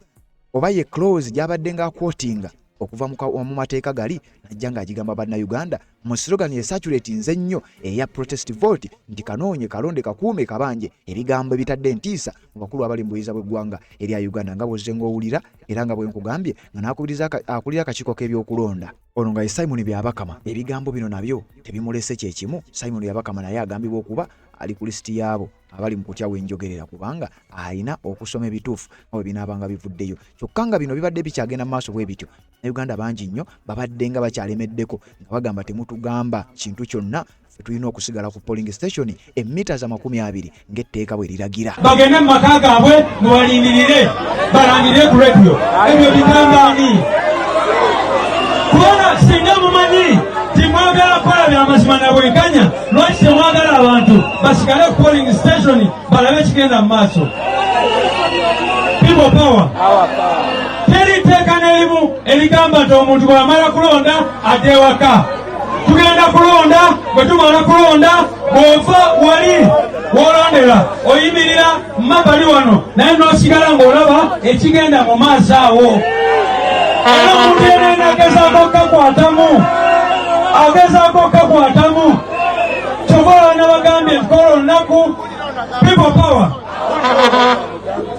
oba ye clause gy'abadde ng'aquotinga okuva mu mateeka gali najja ng'agigamba bannayuganda mu slogan ye circulate nze nnyo eya protest vote nti kanoonye, kalonde, kakuume, kabanje, ebigambo ebitadde entiisa mu bakulu abali mu buyinza bw'eggwanga erya Uganda, nga bw'ozze ng'owulira era nga bwe nkugambye nga n'akubiriza akulira akakiiko k'ebyokulonda ono nga ye Simon Byabakama. Ebigambo bino nabyo tebimulese kyekimu. Simon Byabakama naye agambibwa okuba ali ku lisiti yaabo abali mu kutya wenjogerera, kubanga alina okusoma ebituufu nga bwe binaabanga bivuddeyo. Kyokka nga bino bibadde bikyagenda mu maaso bwe bityo, Uganda bangi nnyo babadde nga bakyalemeddeko nga bagamba temutugamba kintu kyonna, ffe tulina okusigala ku polling station emita za 20 ng'etteeka bwe liragira. Bagende mu maka gaabwe mubalindirire balangirire ku rediyo. Ebyo bigambaani? Kubanga singa mumanyi timwagala kukola byamazima na bwenkanya, lwaki temwagala abantu basigale ku polling station balabe ekigenda mu maaso? People power. Teri tteeka n'erimu erigamba nti omuntu bw'amala kulonda adde ewaka. Tugenda kulonda, bwe tumala kulonda bw'ova wali w'olondera oyimirira mabbali wano naye n'osigala ng'olaba ekigenda mu maaso awo. Era omuntu yenna agezaako okukakwatamu, agezaako okukakwatamu, kyova olaba nabagambye nti kola olunaku people power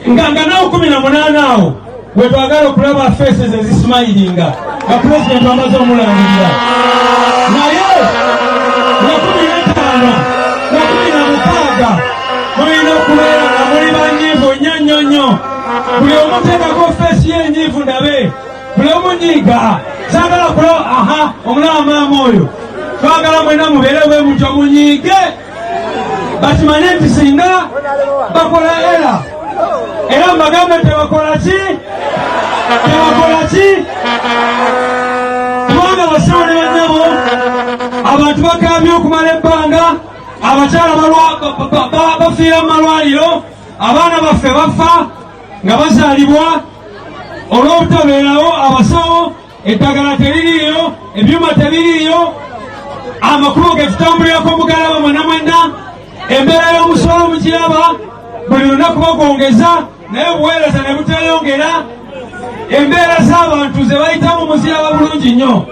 nga nawo 18 awo wetwagala okulaba faces ezismilinga nga pulezidenti amaze omulangirira, naye nga 15 nga 16 mulina okubeera nga muli banyiivu nnyo nnyo nnyo. Buli omu teekako face ye enyiivu ndabe, buli omu nyiiga, saagala kulaba. Aha, omulaba maama oyo, twagala mwena mubeere bwe mutyo, munyiige, bakimanye nti singa bakola era era mbagambe tebakola ki, tebakola ki, kubanga bassebo ne bannyabo abantu bakabye okumala ebbanga, abakyala bafiira mu malwaliro, abaana baffe bafa nga bazaalibwa olw'obutabeerawo abasawo, eddagala teririiyo, ebyuma tebiriiyo, amakubo ge tutambulirako mugalaba mwena mwena, embeera y'omusolo mukiraba, buli lunaku bagwongeza naye obuweereza ne buteyongera, embeera z'abantu ze bayitamu muziraba bulungi nnyo.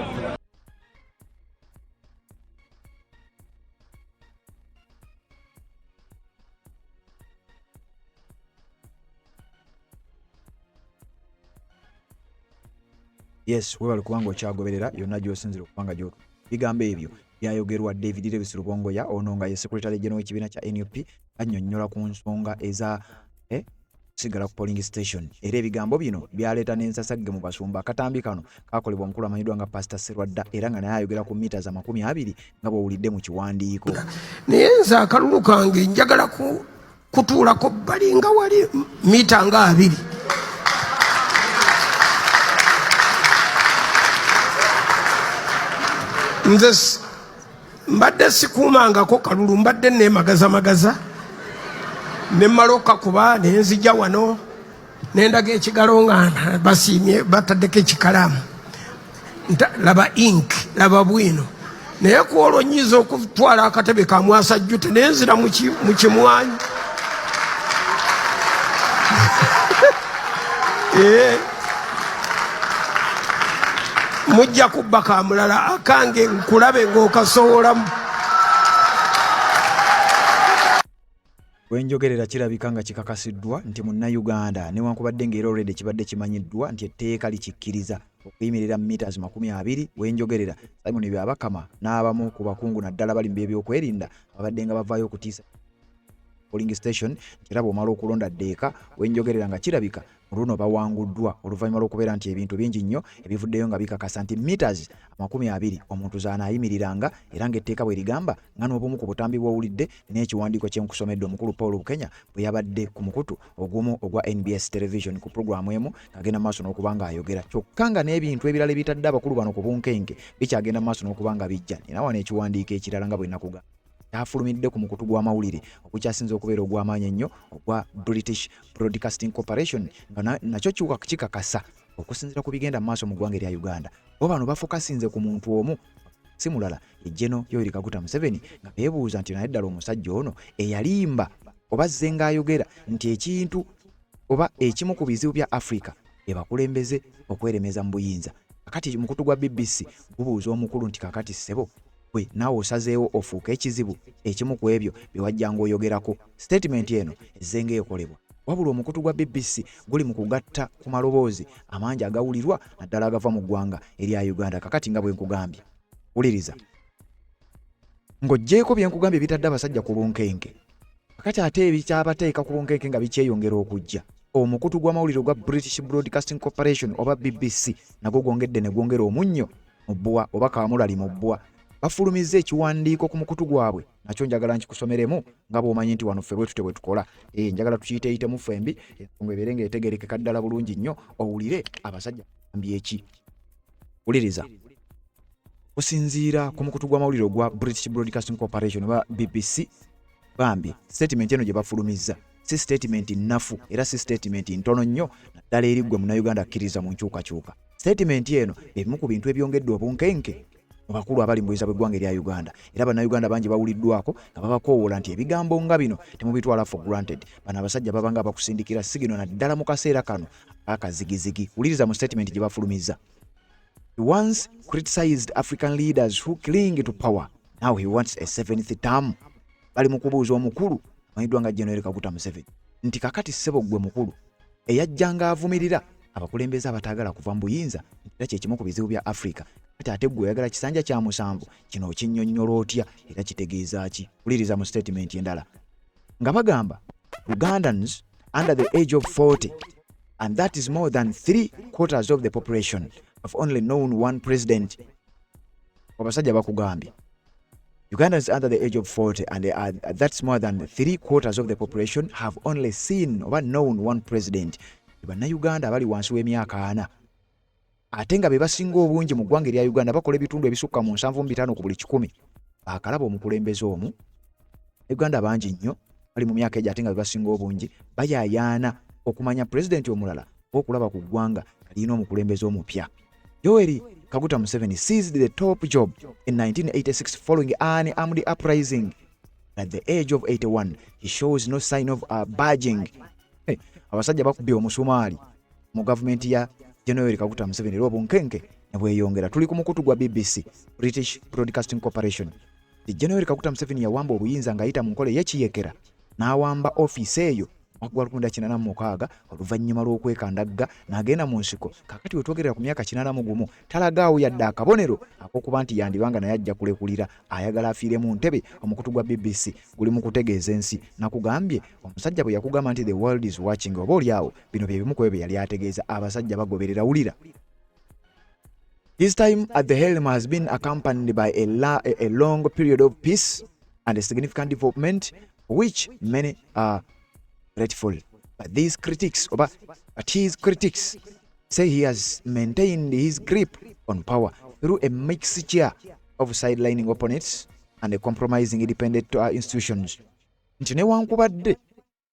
Yes, webale kubanga okyagoberera yonna gy'osinzira okubanga gyo. Bigambo ebyo byayogerwa David Lewis Rubongoya, ono nga ye secretary general w'ekibiina kya NUP, annyonnyola ku nsonga eza kusigala ku polling station, era ebigambo bino byaleeta n'ensasagge mu basumba. Akatambi kano kakolebwa omukulu amanyiddwa nga Pastor Serwadda, era nga naye ayogera ku mita za 20 nga bw'owulidde mu kiwandiiko. Naye nze akalulu kange njagala kutuulako bbali nga wali mita nga 20. Nze mbadde sikuumangako kalulu, mbadde neemagazamagaza ne mmala okukakuba ne nzija wano ne ndaga ekigalo nga basiimye bataddeko ekikalaamu. Laba ink, laba bwino. Naye ku olwo nnyinza okutwala akatebe ka mwasajjute naye nzira mu kimwanyi. Eh. Mujja kubba ka mulala, akange nkulabe ng'okasowolamu. Wenjogerera kirabika nga kikakasiddwa nti Munnayuganda newankubadde ng'era already kibadde kimanyiddwa nti etteeka likikkiriza okuyimirira meters 20, wenjogerera Simon Byabakama n'abamu ku bakungu naddala bali mu byebyokwerinda ababadde nga bavaayo okutiisa polling station nti era bw'omala okulonda ddeeka. Wenjogerera nga kirabika mu luno bawanguddwa oluvannyuma lw'okubeera nti ebintu bingi nnyo ebivuddeyo nga bikakasa nti meters 20 omuntu z'anaayimiriranga, era ng'etteeka bwe ligamba, nga n'obumu ku butambi bw'owulidde n'ekiwandiiko kye nkusomedde omukulu Paul Bukenya bwe yabadde ku mukutu ogumu ogwa NBS television ku pulogulaamu emu ng'agenda mu maaso n'okuba ng'ayogera, kyokka nga n'ebintu ebirala ebitadde abakulu bano ku bunkenke bikyagenda mu maaso n'okuba nga bijja. Nina wano ekiwandiiko ekirala nga bwe nakugamba kyafulumidde ku mukutu gw'amawulire ogukyasinze okubeera ogw'amaanyi ennyo ogwa British Broadcasting Corporation, nga nakyo kikakasa okusinziira ku bigenda mu maaso mu ggwanga erya Uganda, bo bano bafokasinze ku muntu omu si mulala ye General Yoweri Kaguta Museveni, nga beebuuza nti naye ddala omusajja ono eyalimba oba azze ng'ayogera nti ekintu oba ekimu ku bizibu bya Africa be bakulembeze okweremeza mu buyinza. Kakati mukutu gwa BBC gubuuza omukulu nti kakati ssebo gwe naawe osazeewo ofuuke ekizibu ekimu ku ebyo bye wajjanga oyogerako? Sitatimenti eno ezze ng'ekolebwa, wabula omukutu gwa BBC guli mu kugatta ku maloboozi amangi agawulirwa naddala agava mu ggwanga erya Uganda. Kakati nga bwe nkugambye, wuliriza, ng'oggyeeko bye nkugambye bitadde abasajja ku bunkenke, kakati ate ebikyabateeka ku bunkenke nga bikyeyongera okujja, omukutu gw'amawulire ogwa British Broadcasting Corporation oba BBC nagwo gwongedde ne gwongera omunnyo mu bbwa oba kaamulali mu bbwa. Bafulumizza ekiwandiiko ku mukutu gwabwe, nakyo njagala nkikusomeremu nga bw'omanyi nti wano ffe bwe tutyo bwe tukola. Njagala tukiyiteeyitemu ffembi, ensonga ebeere ng'etegeerekeka ddala bulungi nnyo, owulire abasajja bagambye ki. Wuliriza, okusinziira ku mukutu gw'amawulire ogwa British Broadcasting Corporation oba BBC, bambi statement eno gye bafulumizza si statement nnafu era si statement ntono nnyo, naddala eri ggwe Munnayuganda akkiriza mu nkyukakyuka. Statement eno ebimu ku bintu ebyongedde obunkenke mu bakulu abali mu buyinza bw'eggwanga erya Uganda, era Bannayuganda bangi bawuliddwako nga babakoowoola nti ebigambo nga bino temubitwala for granted. Bano abasajja babanga abakusindikira sigino naddala mu kaseera kano akazigizigi. Wuliriza mu statement gye bafulumizza: "He once criticized African leaders who cling to power. Now he wants a seventh term." Bali mu kubuuza omukulu amanyiddwa nga General Kaguta Museveni nti kakati ssebo ggwe mukulu eyajjanga avumirira abakulembeze abataagala kuva mu buyinza, era kye kimu ku bizibu bya Africa, kati ate ggwe oyagala kisanja kya musanvu, kino okinnyonnyola otya era kitegeeza ki? Wuliriza mu statement endala nga bagamba, "Ugandans under the age of 40, and that is more than three quarters of the population, have only known one president." Abasajja bakugambye Ugandans under the age of 40, and that's more than three quarters of the population, have only seen oba known one president. Bannayuganda abali wansi w'emyaka 40 ate nga be basinga obungi mu ggwanga erya Uganda, bakola ebitundu ebisukka mu 75 ku buli kikumi, baakalaba omukulembeze omu. Uganda bangi nnyo bali mu myaka egyo ate nga be basinga obungi bayaayaana okumanya pulezidenti omulala oba okulaba ku ggwanga nga lirina omukulembeze omupya. Yoweri Kaguta Museveni seized the top job in 1986 following an armed uprising. At the age of 81, he shows no sign of budging. Hey, abasajja bakubye omusumaali mu gavumenti ya General Kaguta Museveni era obunkenke ne bweyongera. Tuli ku mukutu gwa BBC, British Broadcasting Corporation. General Kaguta Museveni yawamba obuyinza ng'ayita mu nkola ey'ekiyekera n'awamba ofiisi eyo mwaka gwa 1986 oluvannyuma lw'okwekandagga n'agenda mu nsiko. Kaakati we twogerera ku myaka 81 talagaawo yadde akabonero ak'okuba nti yandibanga naye ajja kulekulira, ayagala afiire mu ntebe. Omukutu gwa BBC guli mu kutegeeza ensi. Nakugambye omusajja bwe yakugamba nti "The world is watching", oba oli awo bino bye bimu ku ebyo bye yali ategeeza. Abasajja bagoberera. Wulira: "His time at the helm has been accompanied by a long period of peace and a significant development, which many are grateful. But his critics say he has maintained his grip on power through a mixture of sidelining opponents and compromising independent institutions." Nti newankubadde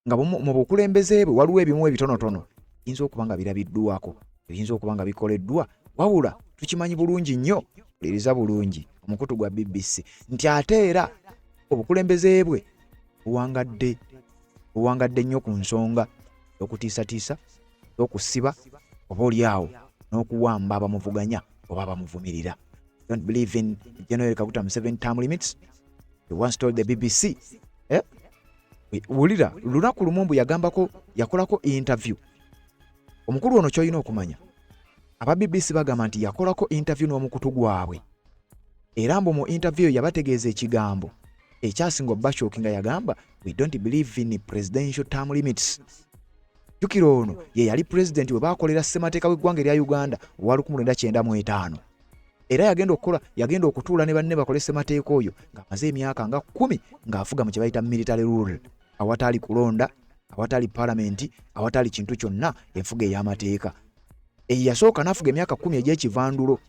nga mu bukulembeze bwe waliwo ebimu ebitonotono biyinza okuba nga birabiddwako, biyinza okuba nga bikoleddwa. Wabula tukimanyi bulungi nnyo, wuliriza bulungi omukutu gwa BBC, nti ate era obukulembeze bwe buwangadde nnyo ku nsonga okutiisatiisa, okusiba oba oli awo n'okuwamba abamuvuganya oba abamuvumirira. Don't believe in General Kaguta Museveni term limits, he once told the BBC. Eh? Wulira, lunaku lumu mbu yagambako, yakolako interview omukulu ono. Kyolina okumanya, aba BBC bagamba nti yakolako interview n'omukutu gwabwe, era mbu mu interview yabategeeza ekigambo ekyasinga obashoki nga yagamba, "We don't believe in presidential term limits." Jjukira ono ye yali pulezidenti we baakolera ssemateeka w'eggwanga erya Uganda owa 1995, era yagenda okukola, yagenda okutuula ne banne bakole ssemateeka oyo ng'amaze emyaka nga 10 ng'afuga mu kye bayita military rule, awataali kulonda, awataali paalamenti, awataali kintu kyonna, enfuga ey'amateeka eyo. Yasooka n'afuga emyaka 10 egy'ekivandulo.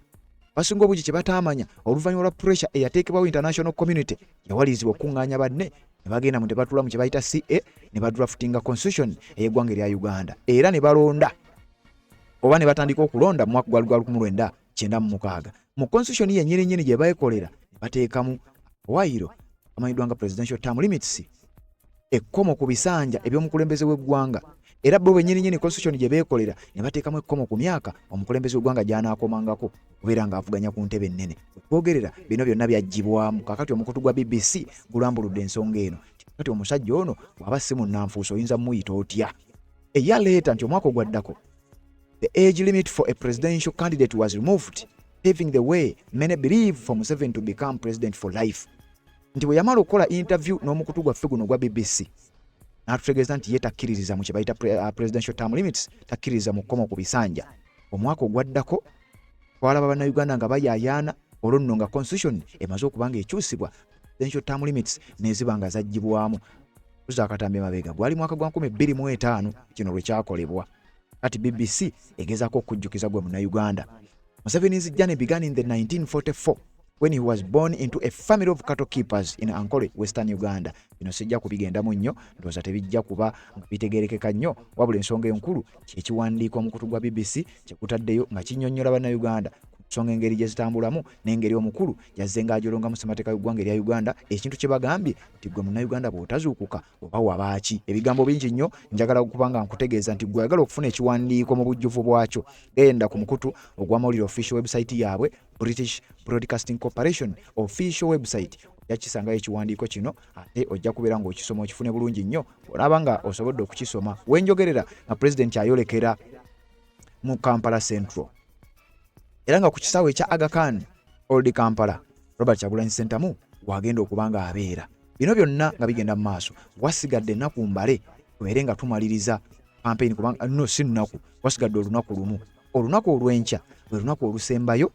Basinga obungi kye bataamanya, oluvannyuma lwa pressure eyateekebwawo international community, yawalirizibwa okukuŋŋaanya banne ne bagenda mu tebatula mu kye bayita CA ne badraftinga constitution ey'eggwanga erya Uganda, era ne balonda oba ne batandika okulonda mu mwaka gwa 1996. Mu constitution yennyini nnyini gye beekolera ne bateekamu waayiro amanyiddwa nga presidential term limits, ekkomo ku bisanja eby'omukulembeze w'eggwanga. Era bo bennyini nnyini constitution gye beekolera ne bateekamu ekkomo ku myaka omukulembeze w'eggwanga gy'anaakomangako okubeera ng'avuganya ku ntebe ennene. Twogerera bino byonna byaggyibwamu. Kaakati omukutu gwa BBC gulambuludde ensonga eno. Kati omusajja ono bw'aba si munnanfuusi, oyinza muyita otya? Eyaleeta nti omwaka ogwaddako the age limit for a presidential candidate was removed, paving the way, many believe, for Museveni to become president for life. Nti bwe yamala okukola interview n'omukutu gwaffe guno ogwa BBC, n'atutegeeza nti ye takkiririza mu kye bayita presidential term limits, takkiririza mu kkomo ku bisanja. Omwaka ogwaddako twalaba Bannayuganda nga bayaayaana, olwo nno nga constitution emaze okuba nga ekyusibwa, presidential term limits neziba nga zaggyibwamu. Tuza akatambi emabega, gwali mwaka gwa 2005 kino lwe kyakolebwa. Kati BBC egezaako okujjukiza gwe Munnayuganda. Museveni's journey began in the 1944 when he was born into a family of cattle keepers in Ankole, Western Uganda. Bino sijja kubigendamu nnyo, ndowooza tebijja kuba nga bitegeerekeka nnyo, wabula ensonga enkulu kyekiwandiiko omukutu gwa BBC kyekutaddeyo nga kinnyonnyola Bannayuganda ku nsonga engeri gye zitambulamu n'engeri omukulu yazze ng'ajolongamu ssemateeka w'eggwanga erya Uganda, ekintu kye bagambye nti gwe Munnayuganda bw'otazuukuka oba wabaaki. Ebigambo bingi nnyo. Njagala okuba nga nkutegeeza nti gwe oyagala okufuna ekiwandiiko mu bujjuvu bwakyo, genda ku mukutu ogw'amawulire, official website yaabwe, British Broadcasting Corporation official website, ojja kisangayo ekiwandiiko kino, ate ojja kubeera ng'okisoma okifune bulungi nnyo olaba nga osobodde okukisoma. Wenjogerera nga pulezidenti ayolekera mu Kampala Central, era nga ku kisaawe ekya Aga Khan Old Kampala, Robert Kyagulanyi Ssentamu wagenda okuba nga abeera. Bino byonna nga bigenda mu maaso, wasigadde ennaku mbale tubeere nga tumaliriza campaign, kubanga no si nnaku, wasigadde olunaku lumu. Olunaku olw'enkya lwe lunaku olusembayo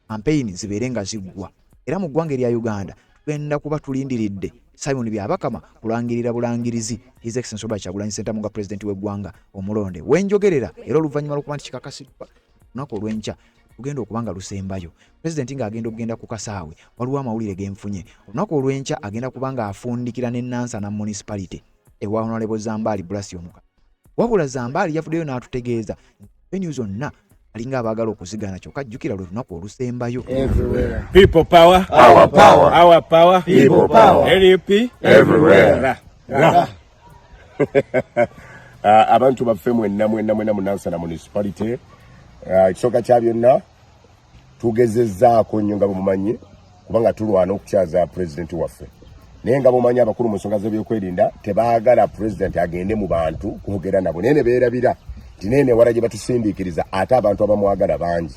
campaign zibeere nga ziggwa, era mu ggwanga erya Uganda tugenda kuba tulindiridde Simon Byabakama kulangirira bulangirizi His Excellency Robert Kyagulanyi Ssentamu nga pulezidenti w'eggwanga omulonde. Wenjogerera era, oluvannyuma lw'okuba nti kikakasiddwa, olunaku olw'enkya lugenda okuba nga lusembayo pulezidenti ng'agenda okugenda ku kasaawe. Waliwo amawulire genfunye, olunaku olw'enkya agenda kuba ng'afundikira ne Nansana Municipality ewa Honorable Zambaali Bulasi Omuka. Wabula Zambaali yavuddeyo n'atutegeeza venue zonna alinga abaagala okuzigana, kyokka jjukira lwe lunaku olusembayo. People power. Our power. Our power. People power. LP. Everywhere. Ra. Ra. Abantu baffe mwenna mwenna mwenna mu Nansana Municipality, ekisooka kya byonna tugezezzaako nnyo nga bwemumanyi kubanga tulwana okukyaza pulezidenti waffe, naye nga bwemumanyi abakulu mu nsonga z'ebyokwerinda tebaagala pulezidenti agende mu bantu kwogera nabo, naye ne beerabira nti naye newala gye batusindiikiriza ate abantu abamwagala bangi.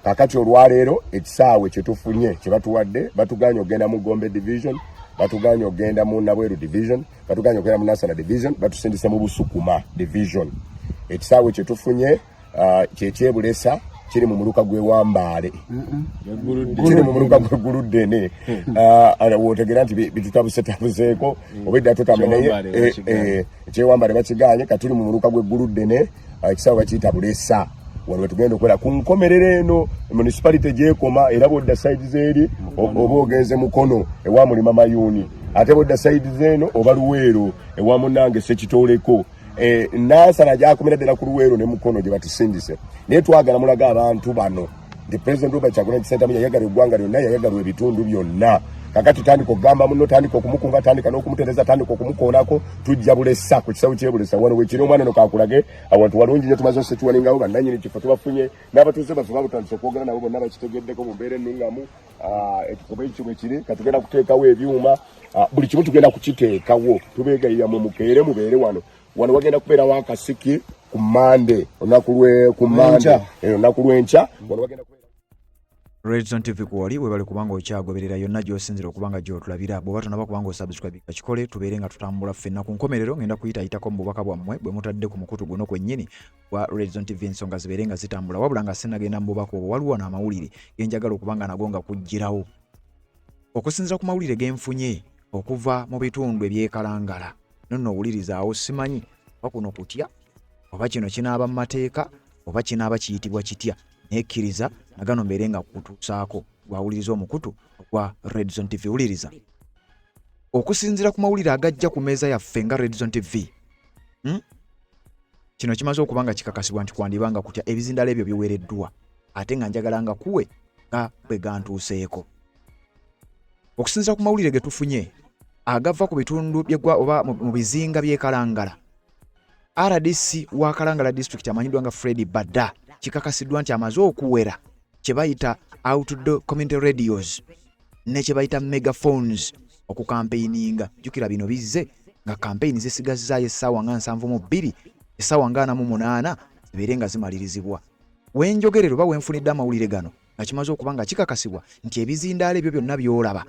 Kakati olwaleero ekisaawe kyetufunye kye batuwadde, batuganye okugenda mu Gombe Division, batuganye okugenda mu Nabweru Division, batuganye okugenda mu Nansana Division, batusindise mu Busukuma Division. Ekisaawe kyetufunye kyekyebulesa, kiri mu muluka gw'ewambaale, kiri mu muluka gw'egguluddene. Wotegera nti bitutabusetabuseeko obwedda tutambula, naye ekyewambaale bakiganye. Katuli mu muluka gw'egguluddene, ekisaawe bakiyita Bulesa. Wano wetugenda okukola ku nkomerero eno municipality gyekoma, era bwodda side zeeri oba ogenze Mukono ewa Mulima Mayuuni, ate bwodda side zeeno oba Luweero ewa munange Sekitooleko. Eh, Nansana gyakomera ddala ku Luweero ne Mukono gye batusindise, naye twagala mulaga abantu bano nti President Robert Kyagulanyi Ssentamu yayagala eggwanga lyonna, yayagalwa ebitundu byonna. Kakati tandika okugamba muno, tandika okumukunga, tandika n'okumutereza, tandika okumukoonako. Tujja Bulesa ku kisawo ky'e Bulesa wano wekiri. Omwana no kakulage awantu walungi nnyo. Tumaze osekiwaningawo bannanyini kifo, tubafunye n'abatuuze baffe, babutandise okwogera nabo bonna, bakitegeddeko mu mbeera ennungamu. Ah, ekifo ekyo bwe kiri. Katugenda kuteekawo ebyuma, ah, buli kimu tugenda kukiteekawo. Tubeegayirira mwe mukeere mubeere wano. Wano wagenda kubeerawo akasiki ku Mande, olunaku lwe ku Mande, eh, olunaku lw'enkya wano wagenda Redson TV kwoli, webale kubanga okyagoberera yonna gy'osinzira okubanga gy'otulabira. Bw'oba tonaba kubanga osubscribe, kikole tubeere nga tutambula ffenna. Ku nkomerero ngenda kuyitayitako mu bubaka bwammwe bwe mutadde ku mukutu guno kwennyini gwa Redson TV, ensonga zibeere nga zitambula. Wabula nga sinagenda mu bubaka obwo, waliwo wano amawulire genjagala okubanga nago nga kujjirawo. Okusinziira ku mawulire genfunye okuva mu bitundu ebyekalangala, nonno owulirizaawo, simanyi oba kuno kutya oba kino kinaaba mu mateeka oba kinaaba kiyitibwa kitya, nekkiriza nagano mbeere nga kutuusaako gwawuliriza omukutu ogwa Redzone TV. Wuliriza, okusinziira ku mawulire agajja ku meeza yaffe nga Redzone TV, Kino kimaze okuba nga kikakasibwa nti kwandiba nga kutya ebizindalo ebyo biwereddwa, ate nga njagala nga kuwe nga bwe gantuuseeko. Okusinziira ku mawulire ge tufunye agava ku bitundu by'eggwa oba mu bizinga by'e Kalangala, RDC wa Kalangala district amanyiddwa nga Fred Badda kikakasiddwa nti amaze okuwera kye bayita outdoor community radios ne kye bayita megaphones okukampeininga. Jjukira bino bizze nga kampeyini zisigazzaayo essaawa nga 72, essaawa nga 48 zibeere nga zimalirizibwa. Wenjogerera oba wenfunidde amawulire gano nga kimaze okuba nga kikakasibwa nti ebizindaalo ebyo byonna by'olaba,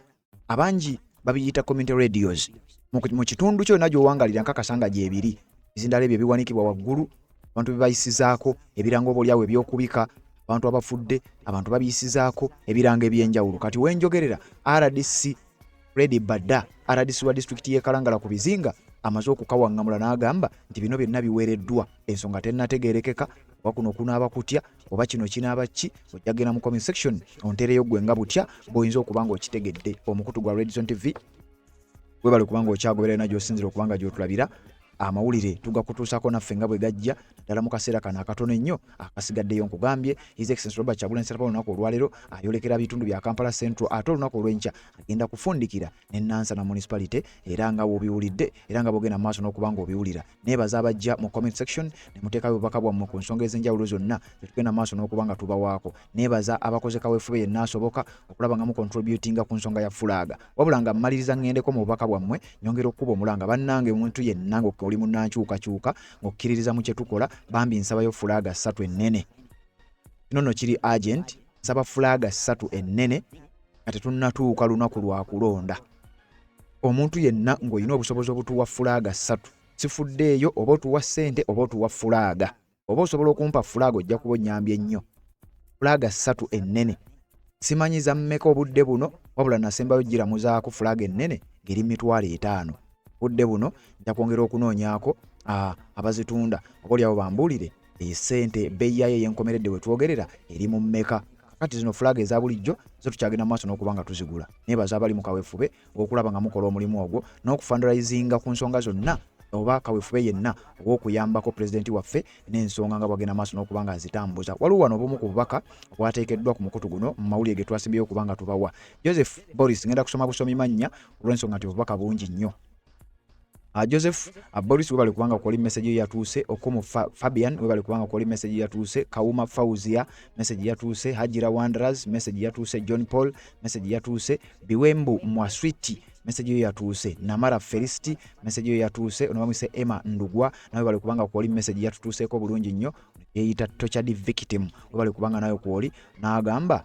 abangi babiyita community radios, mu kitundu kyonna gy'owangalira nkakasa nga gyebiri. Ebizindaalo ebyo ebiwanikibwa waggulu, abantu bebayisizaako ebirango oba oliawo ebyokubika abantu abafudde, abantu babiyisizaako ebirango ebyenjawulo. Kati wenjogerera, RDC Fred Badda, RDC wa disitulikiti y'e Kalangala ku bizinga, amaze okukawaŋŋamula n'agamba nti bino byonna biwereddwa, ensonga tennategeerekeka oba kuno kunaaba kutya oba kino kinaaba ki. Ojja genda mu comment section ontereyo gwe nga butya bw'oyinza okuba nga okitegedde. Omukutu gwa Redzone TV, webale kubanga okyagoberera yonna gy'osinzira okubanga gy'otulabira. Amawulire tugakutuusako naffe nga bwe gajja, naddala mu kaseera kano akatono ennyo akasigaddeyo. Nkugambye, His Excellency Robert Kyagulanyi Ssentamu olunaku olwaleero ayolekera bitundu bya Kampala Central, ate olunaku olw'enkya agenda kufundikira ne Nansana Municipality. Era nga bw'obiwulidde, era nga bw'ogenda mu maaso n'okuba ng'obiwulira, neebaza abajja mu comment section ne muteekayo obubaka bwammwe ku nsonga ez'enjawulo zonna zetugenda mu maaso n'okuba nga tubawaako. Neebaza abakoze kaweefube yenna asoboka okulaba nga mucontributinga ku nsonga ya fulaaga. Wabula nga mmaliriza, ŋŋendeko mu bubaka bwammwe, nyongera okukuba omulanga. Bannange, omuntu yenna ng'oli munnankyukakyuka, ng'okkiririza mu kye tukola, bambi nsabayo fulaaga ssatu ennene. Kino nno kiri urgent. Nsaba fulaaga ssatu ennene nga tetunnatuuka lunaku lwa kulonda. Omuntu yenna ng'olina obusobozi obutuwa fulaaga ssatu, sifuddeeyo oba otuwa ssente oba otuwa fulaaga, oba osobola okumpa fulaaga, ojja kuba onnyambye nnyo. Fulaaga ssatu ennene, simanyi za mmeka obudde buno, wabula nasembayo giramuzaako fulaaga ennene ng'eri 50,000. Budde buno nja kwongera okunoonyaako abazitunda, oba oliawo bambuulire esente ebbeeyi yaayo ey'enkomeredde we twogerera eri mu mmeka. Kakati zino fulaaga eza bulijjo zo tukyagenda mu maaso n'okuba nga tuzigula. Neebaza abali mu kaweefube okulaba nga mukola omulimu ogwo n'okufundraisinga ku nsonga zonna oba kaweefube yenna ow'okuyambako pulezidenti waffe n'ensonga nga bwagenda maaso n'okuba nga azitambuza. Waliwo wano obumu ku bubaka obwateekeddwa ku mukutu guno mu mawulire ge twasimbyeyo okuba nga tubawa. Joseph Boris, ngenda kusoma busomi mannya olw'ensonga nti obubaka bungi nnyo. Joseph Boris, webale kubanga kwoli, message yo yatuuse. Okumu Fabian, webale kubanga kwoli, message yatuuse. Kawuma Fauzia, message yatuuse. Hajira Wanderers, message yatuuse. John Paul, message yatuuse. Biwembu Mwaswiti, message yo yatuuse. Namara Felicity, message yo yatuuse. Ono bamwise Emma Ndugwa, nawe bale kubanga kwoli, message yatutuuseeko bulungi nnyo. Yeyita tortured victim, webale kubanga nawe kwoli. N'agamba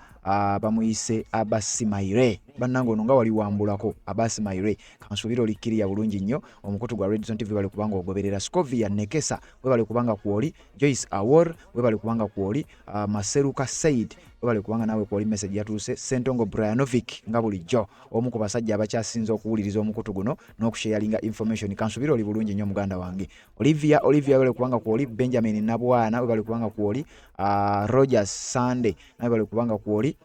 bamuyise Abasimaire. Bannange, ono nga wali wambulako. Abasimaire, kansuubire olikkiriya bulungi nnyo. Omukutu gwa Redson TV, bale kubanga ogoberera. Scovia Nekesa, webale kubanga kwoli. Joyce Awor, webale kubanga kwoli. Maseruka Said, webale kubanga nawe kwoli, message yatuuse. Sentongo Brianovic, nga bulijjo omu ku basajja abakyasinze okuwuliriza omukutu guno n'okusharinga information, kansuubire oli bulungi nnyo muganda wange. Olivia, Olivia, webale kubanga kwoli. Benjamin Nabwana, webale kubanga kwoli. Rogers Sunday, nawe webale kubanga kwoli.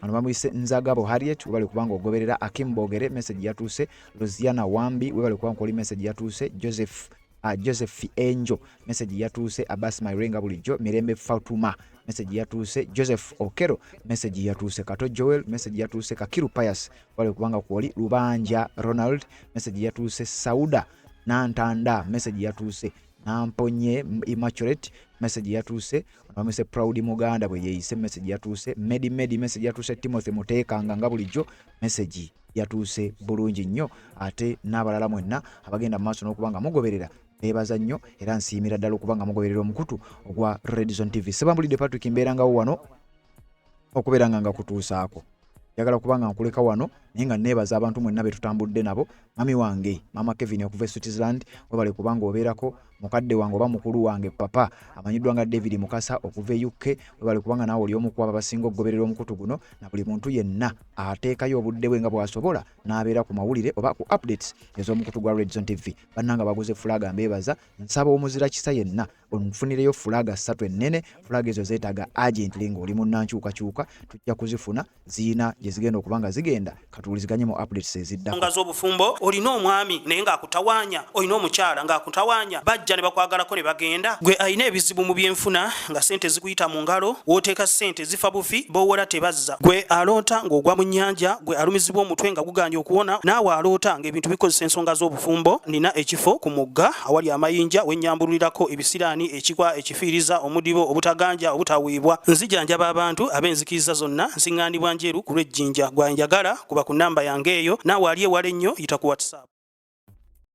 Ano bamuyise Nzagabo Harriet, webale kubanga ogoberera. Akim Bogere, message yatuuse. Luziana Wambi, webale kubanga kwoli, message yatuuse. Joseph. Joseph Angel message yatuuse, Abbas Mairenga bulijjo, Mirembe Fatuma message yatuuse, Joseph Okero message yatuuse, Kato Joel message yatuuse, Kakiru Pius wale kubanga kwoli, Lubanja Ronald message yatuuse, Sauda Nantanda message yatuuse, Namponye Immaculate message yatuuse, bamuse Proud Muganda bwe yeeyise message yatuuse, Medi Medi message yatuuse, Timothy Muteekanga nga bulijjo message yatuuse bulungi nnyo, ate n'abalala mwenna abagenda mu maaso n'okuba nga mugoberera beebaza nnyo era nsiimira ddala okuba nga mugoberera omukutu ogwa Redison TV. Sebambulidde Patrick, mbeerangawo wano okubeera nga ngakutuusaako. Njagala kuba nga nkuleka wano naye nga neebaza abantu mwenna be tutambudde nabo. Mami wange Mama Kevin okuva e Switzerland, webale kubanga obeerako. Mukadde wange oba mukulu wange papa amanyiddwa nga David Mukasa okuva e UK, webale kubanga naawe oli omu ku abo abasinga okugoberera omukutu guno, na buli muntu yenna ateekayo obudde bwe nga bw'asobola n'abeera ku mawulire oba ku updates ez'omukutu gwa Redzone TV. Bannanga baguze fulaga mbeebaza. Nsaba omuzira kisa yenna onfunireyo fulaga ssatu ennene. Fulaga ezo zeetaaga urgently ng'oli munnankyukakyuka, tujja kuzifuna, ziyina gye zigenda okuba nga zigenda. Katuwuliziganye mu updates eziddako. Ensonga z'obufumbo, olina omwami naye ng'akutawaanya, olina omukyala ng'akutawaanya, bajja ne bakwagalako ne bagenda. Gwe alina ebizibu mu byenfuna nga ssente zikuyita mu ngalo, w'oteeka ssente zifa bufi, b'owola tebazza. Gwe aloota ng'ogwa mu nnyanja, gwe alumizibwa omutwe nga gugaanye okuwona, naawe aloota ng'ebintu bikozesa ensonga z'obufumbo, nnina ekifo ku mugga awali amayinja we nnyambululirako ebisiraani, ekikwa, ekifiiriza, omudibo, obutaganja, obutaweebwa. Nzijanjaba abantu ab'enzikiriza zonna, nsiŋŋaanibwa Njeru ku lw'e Jinja. Gwe anjagala kuba ku nnamba yange eyo, naawe ali ewala ennyo yita ku WhatsApp.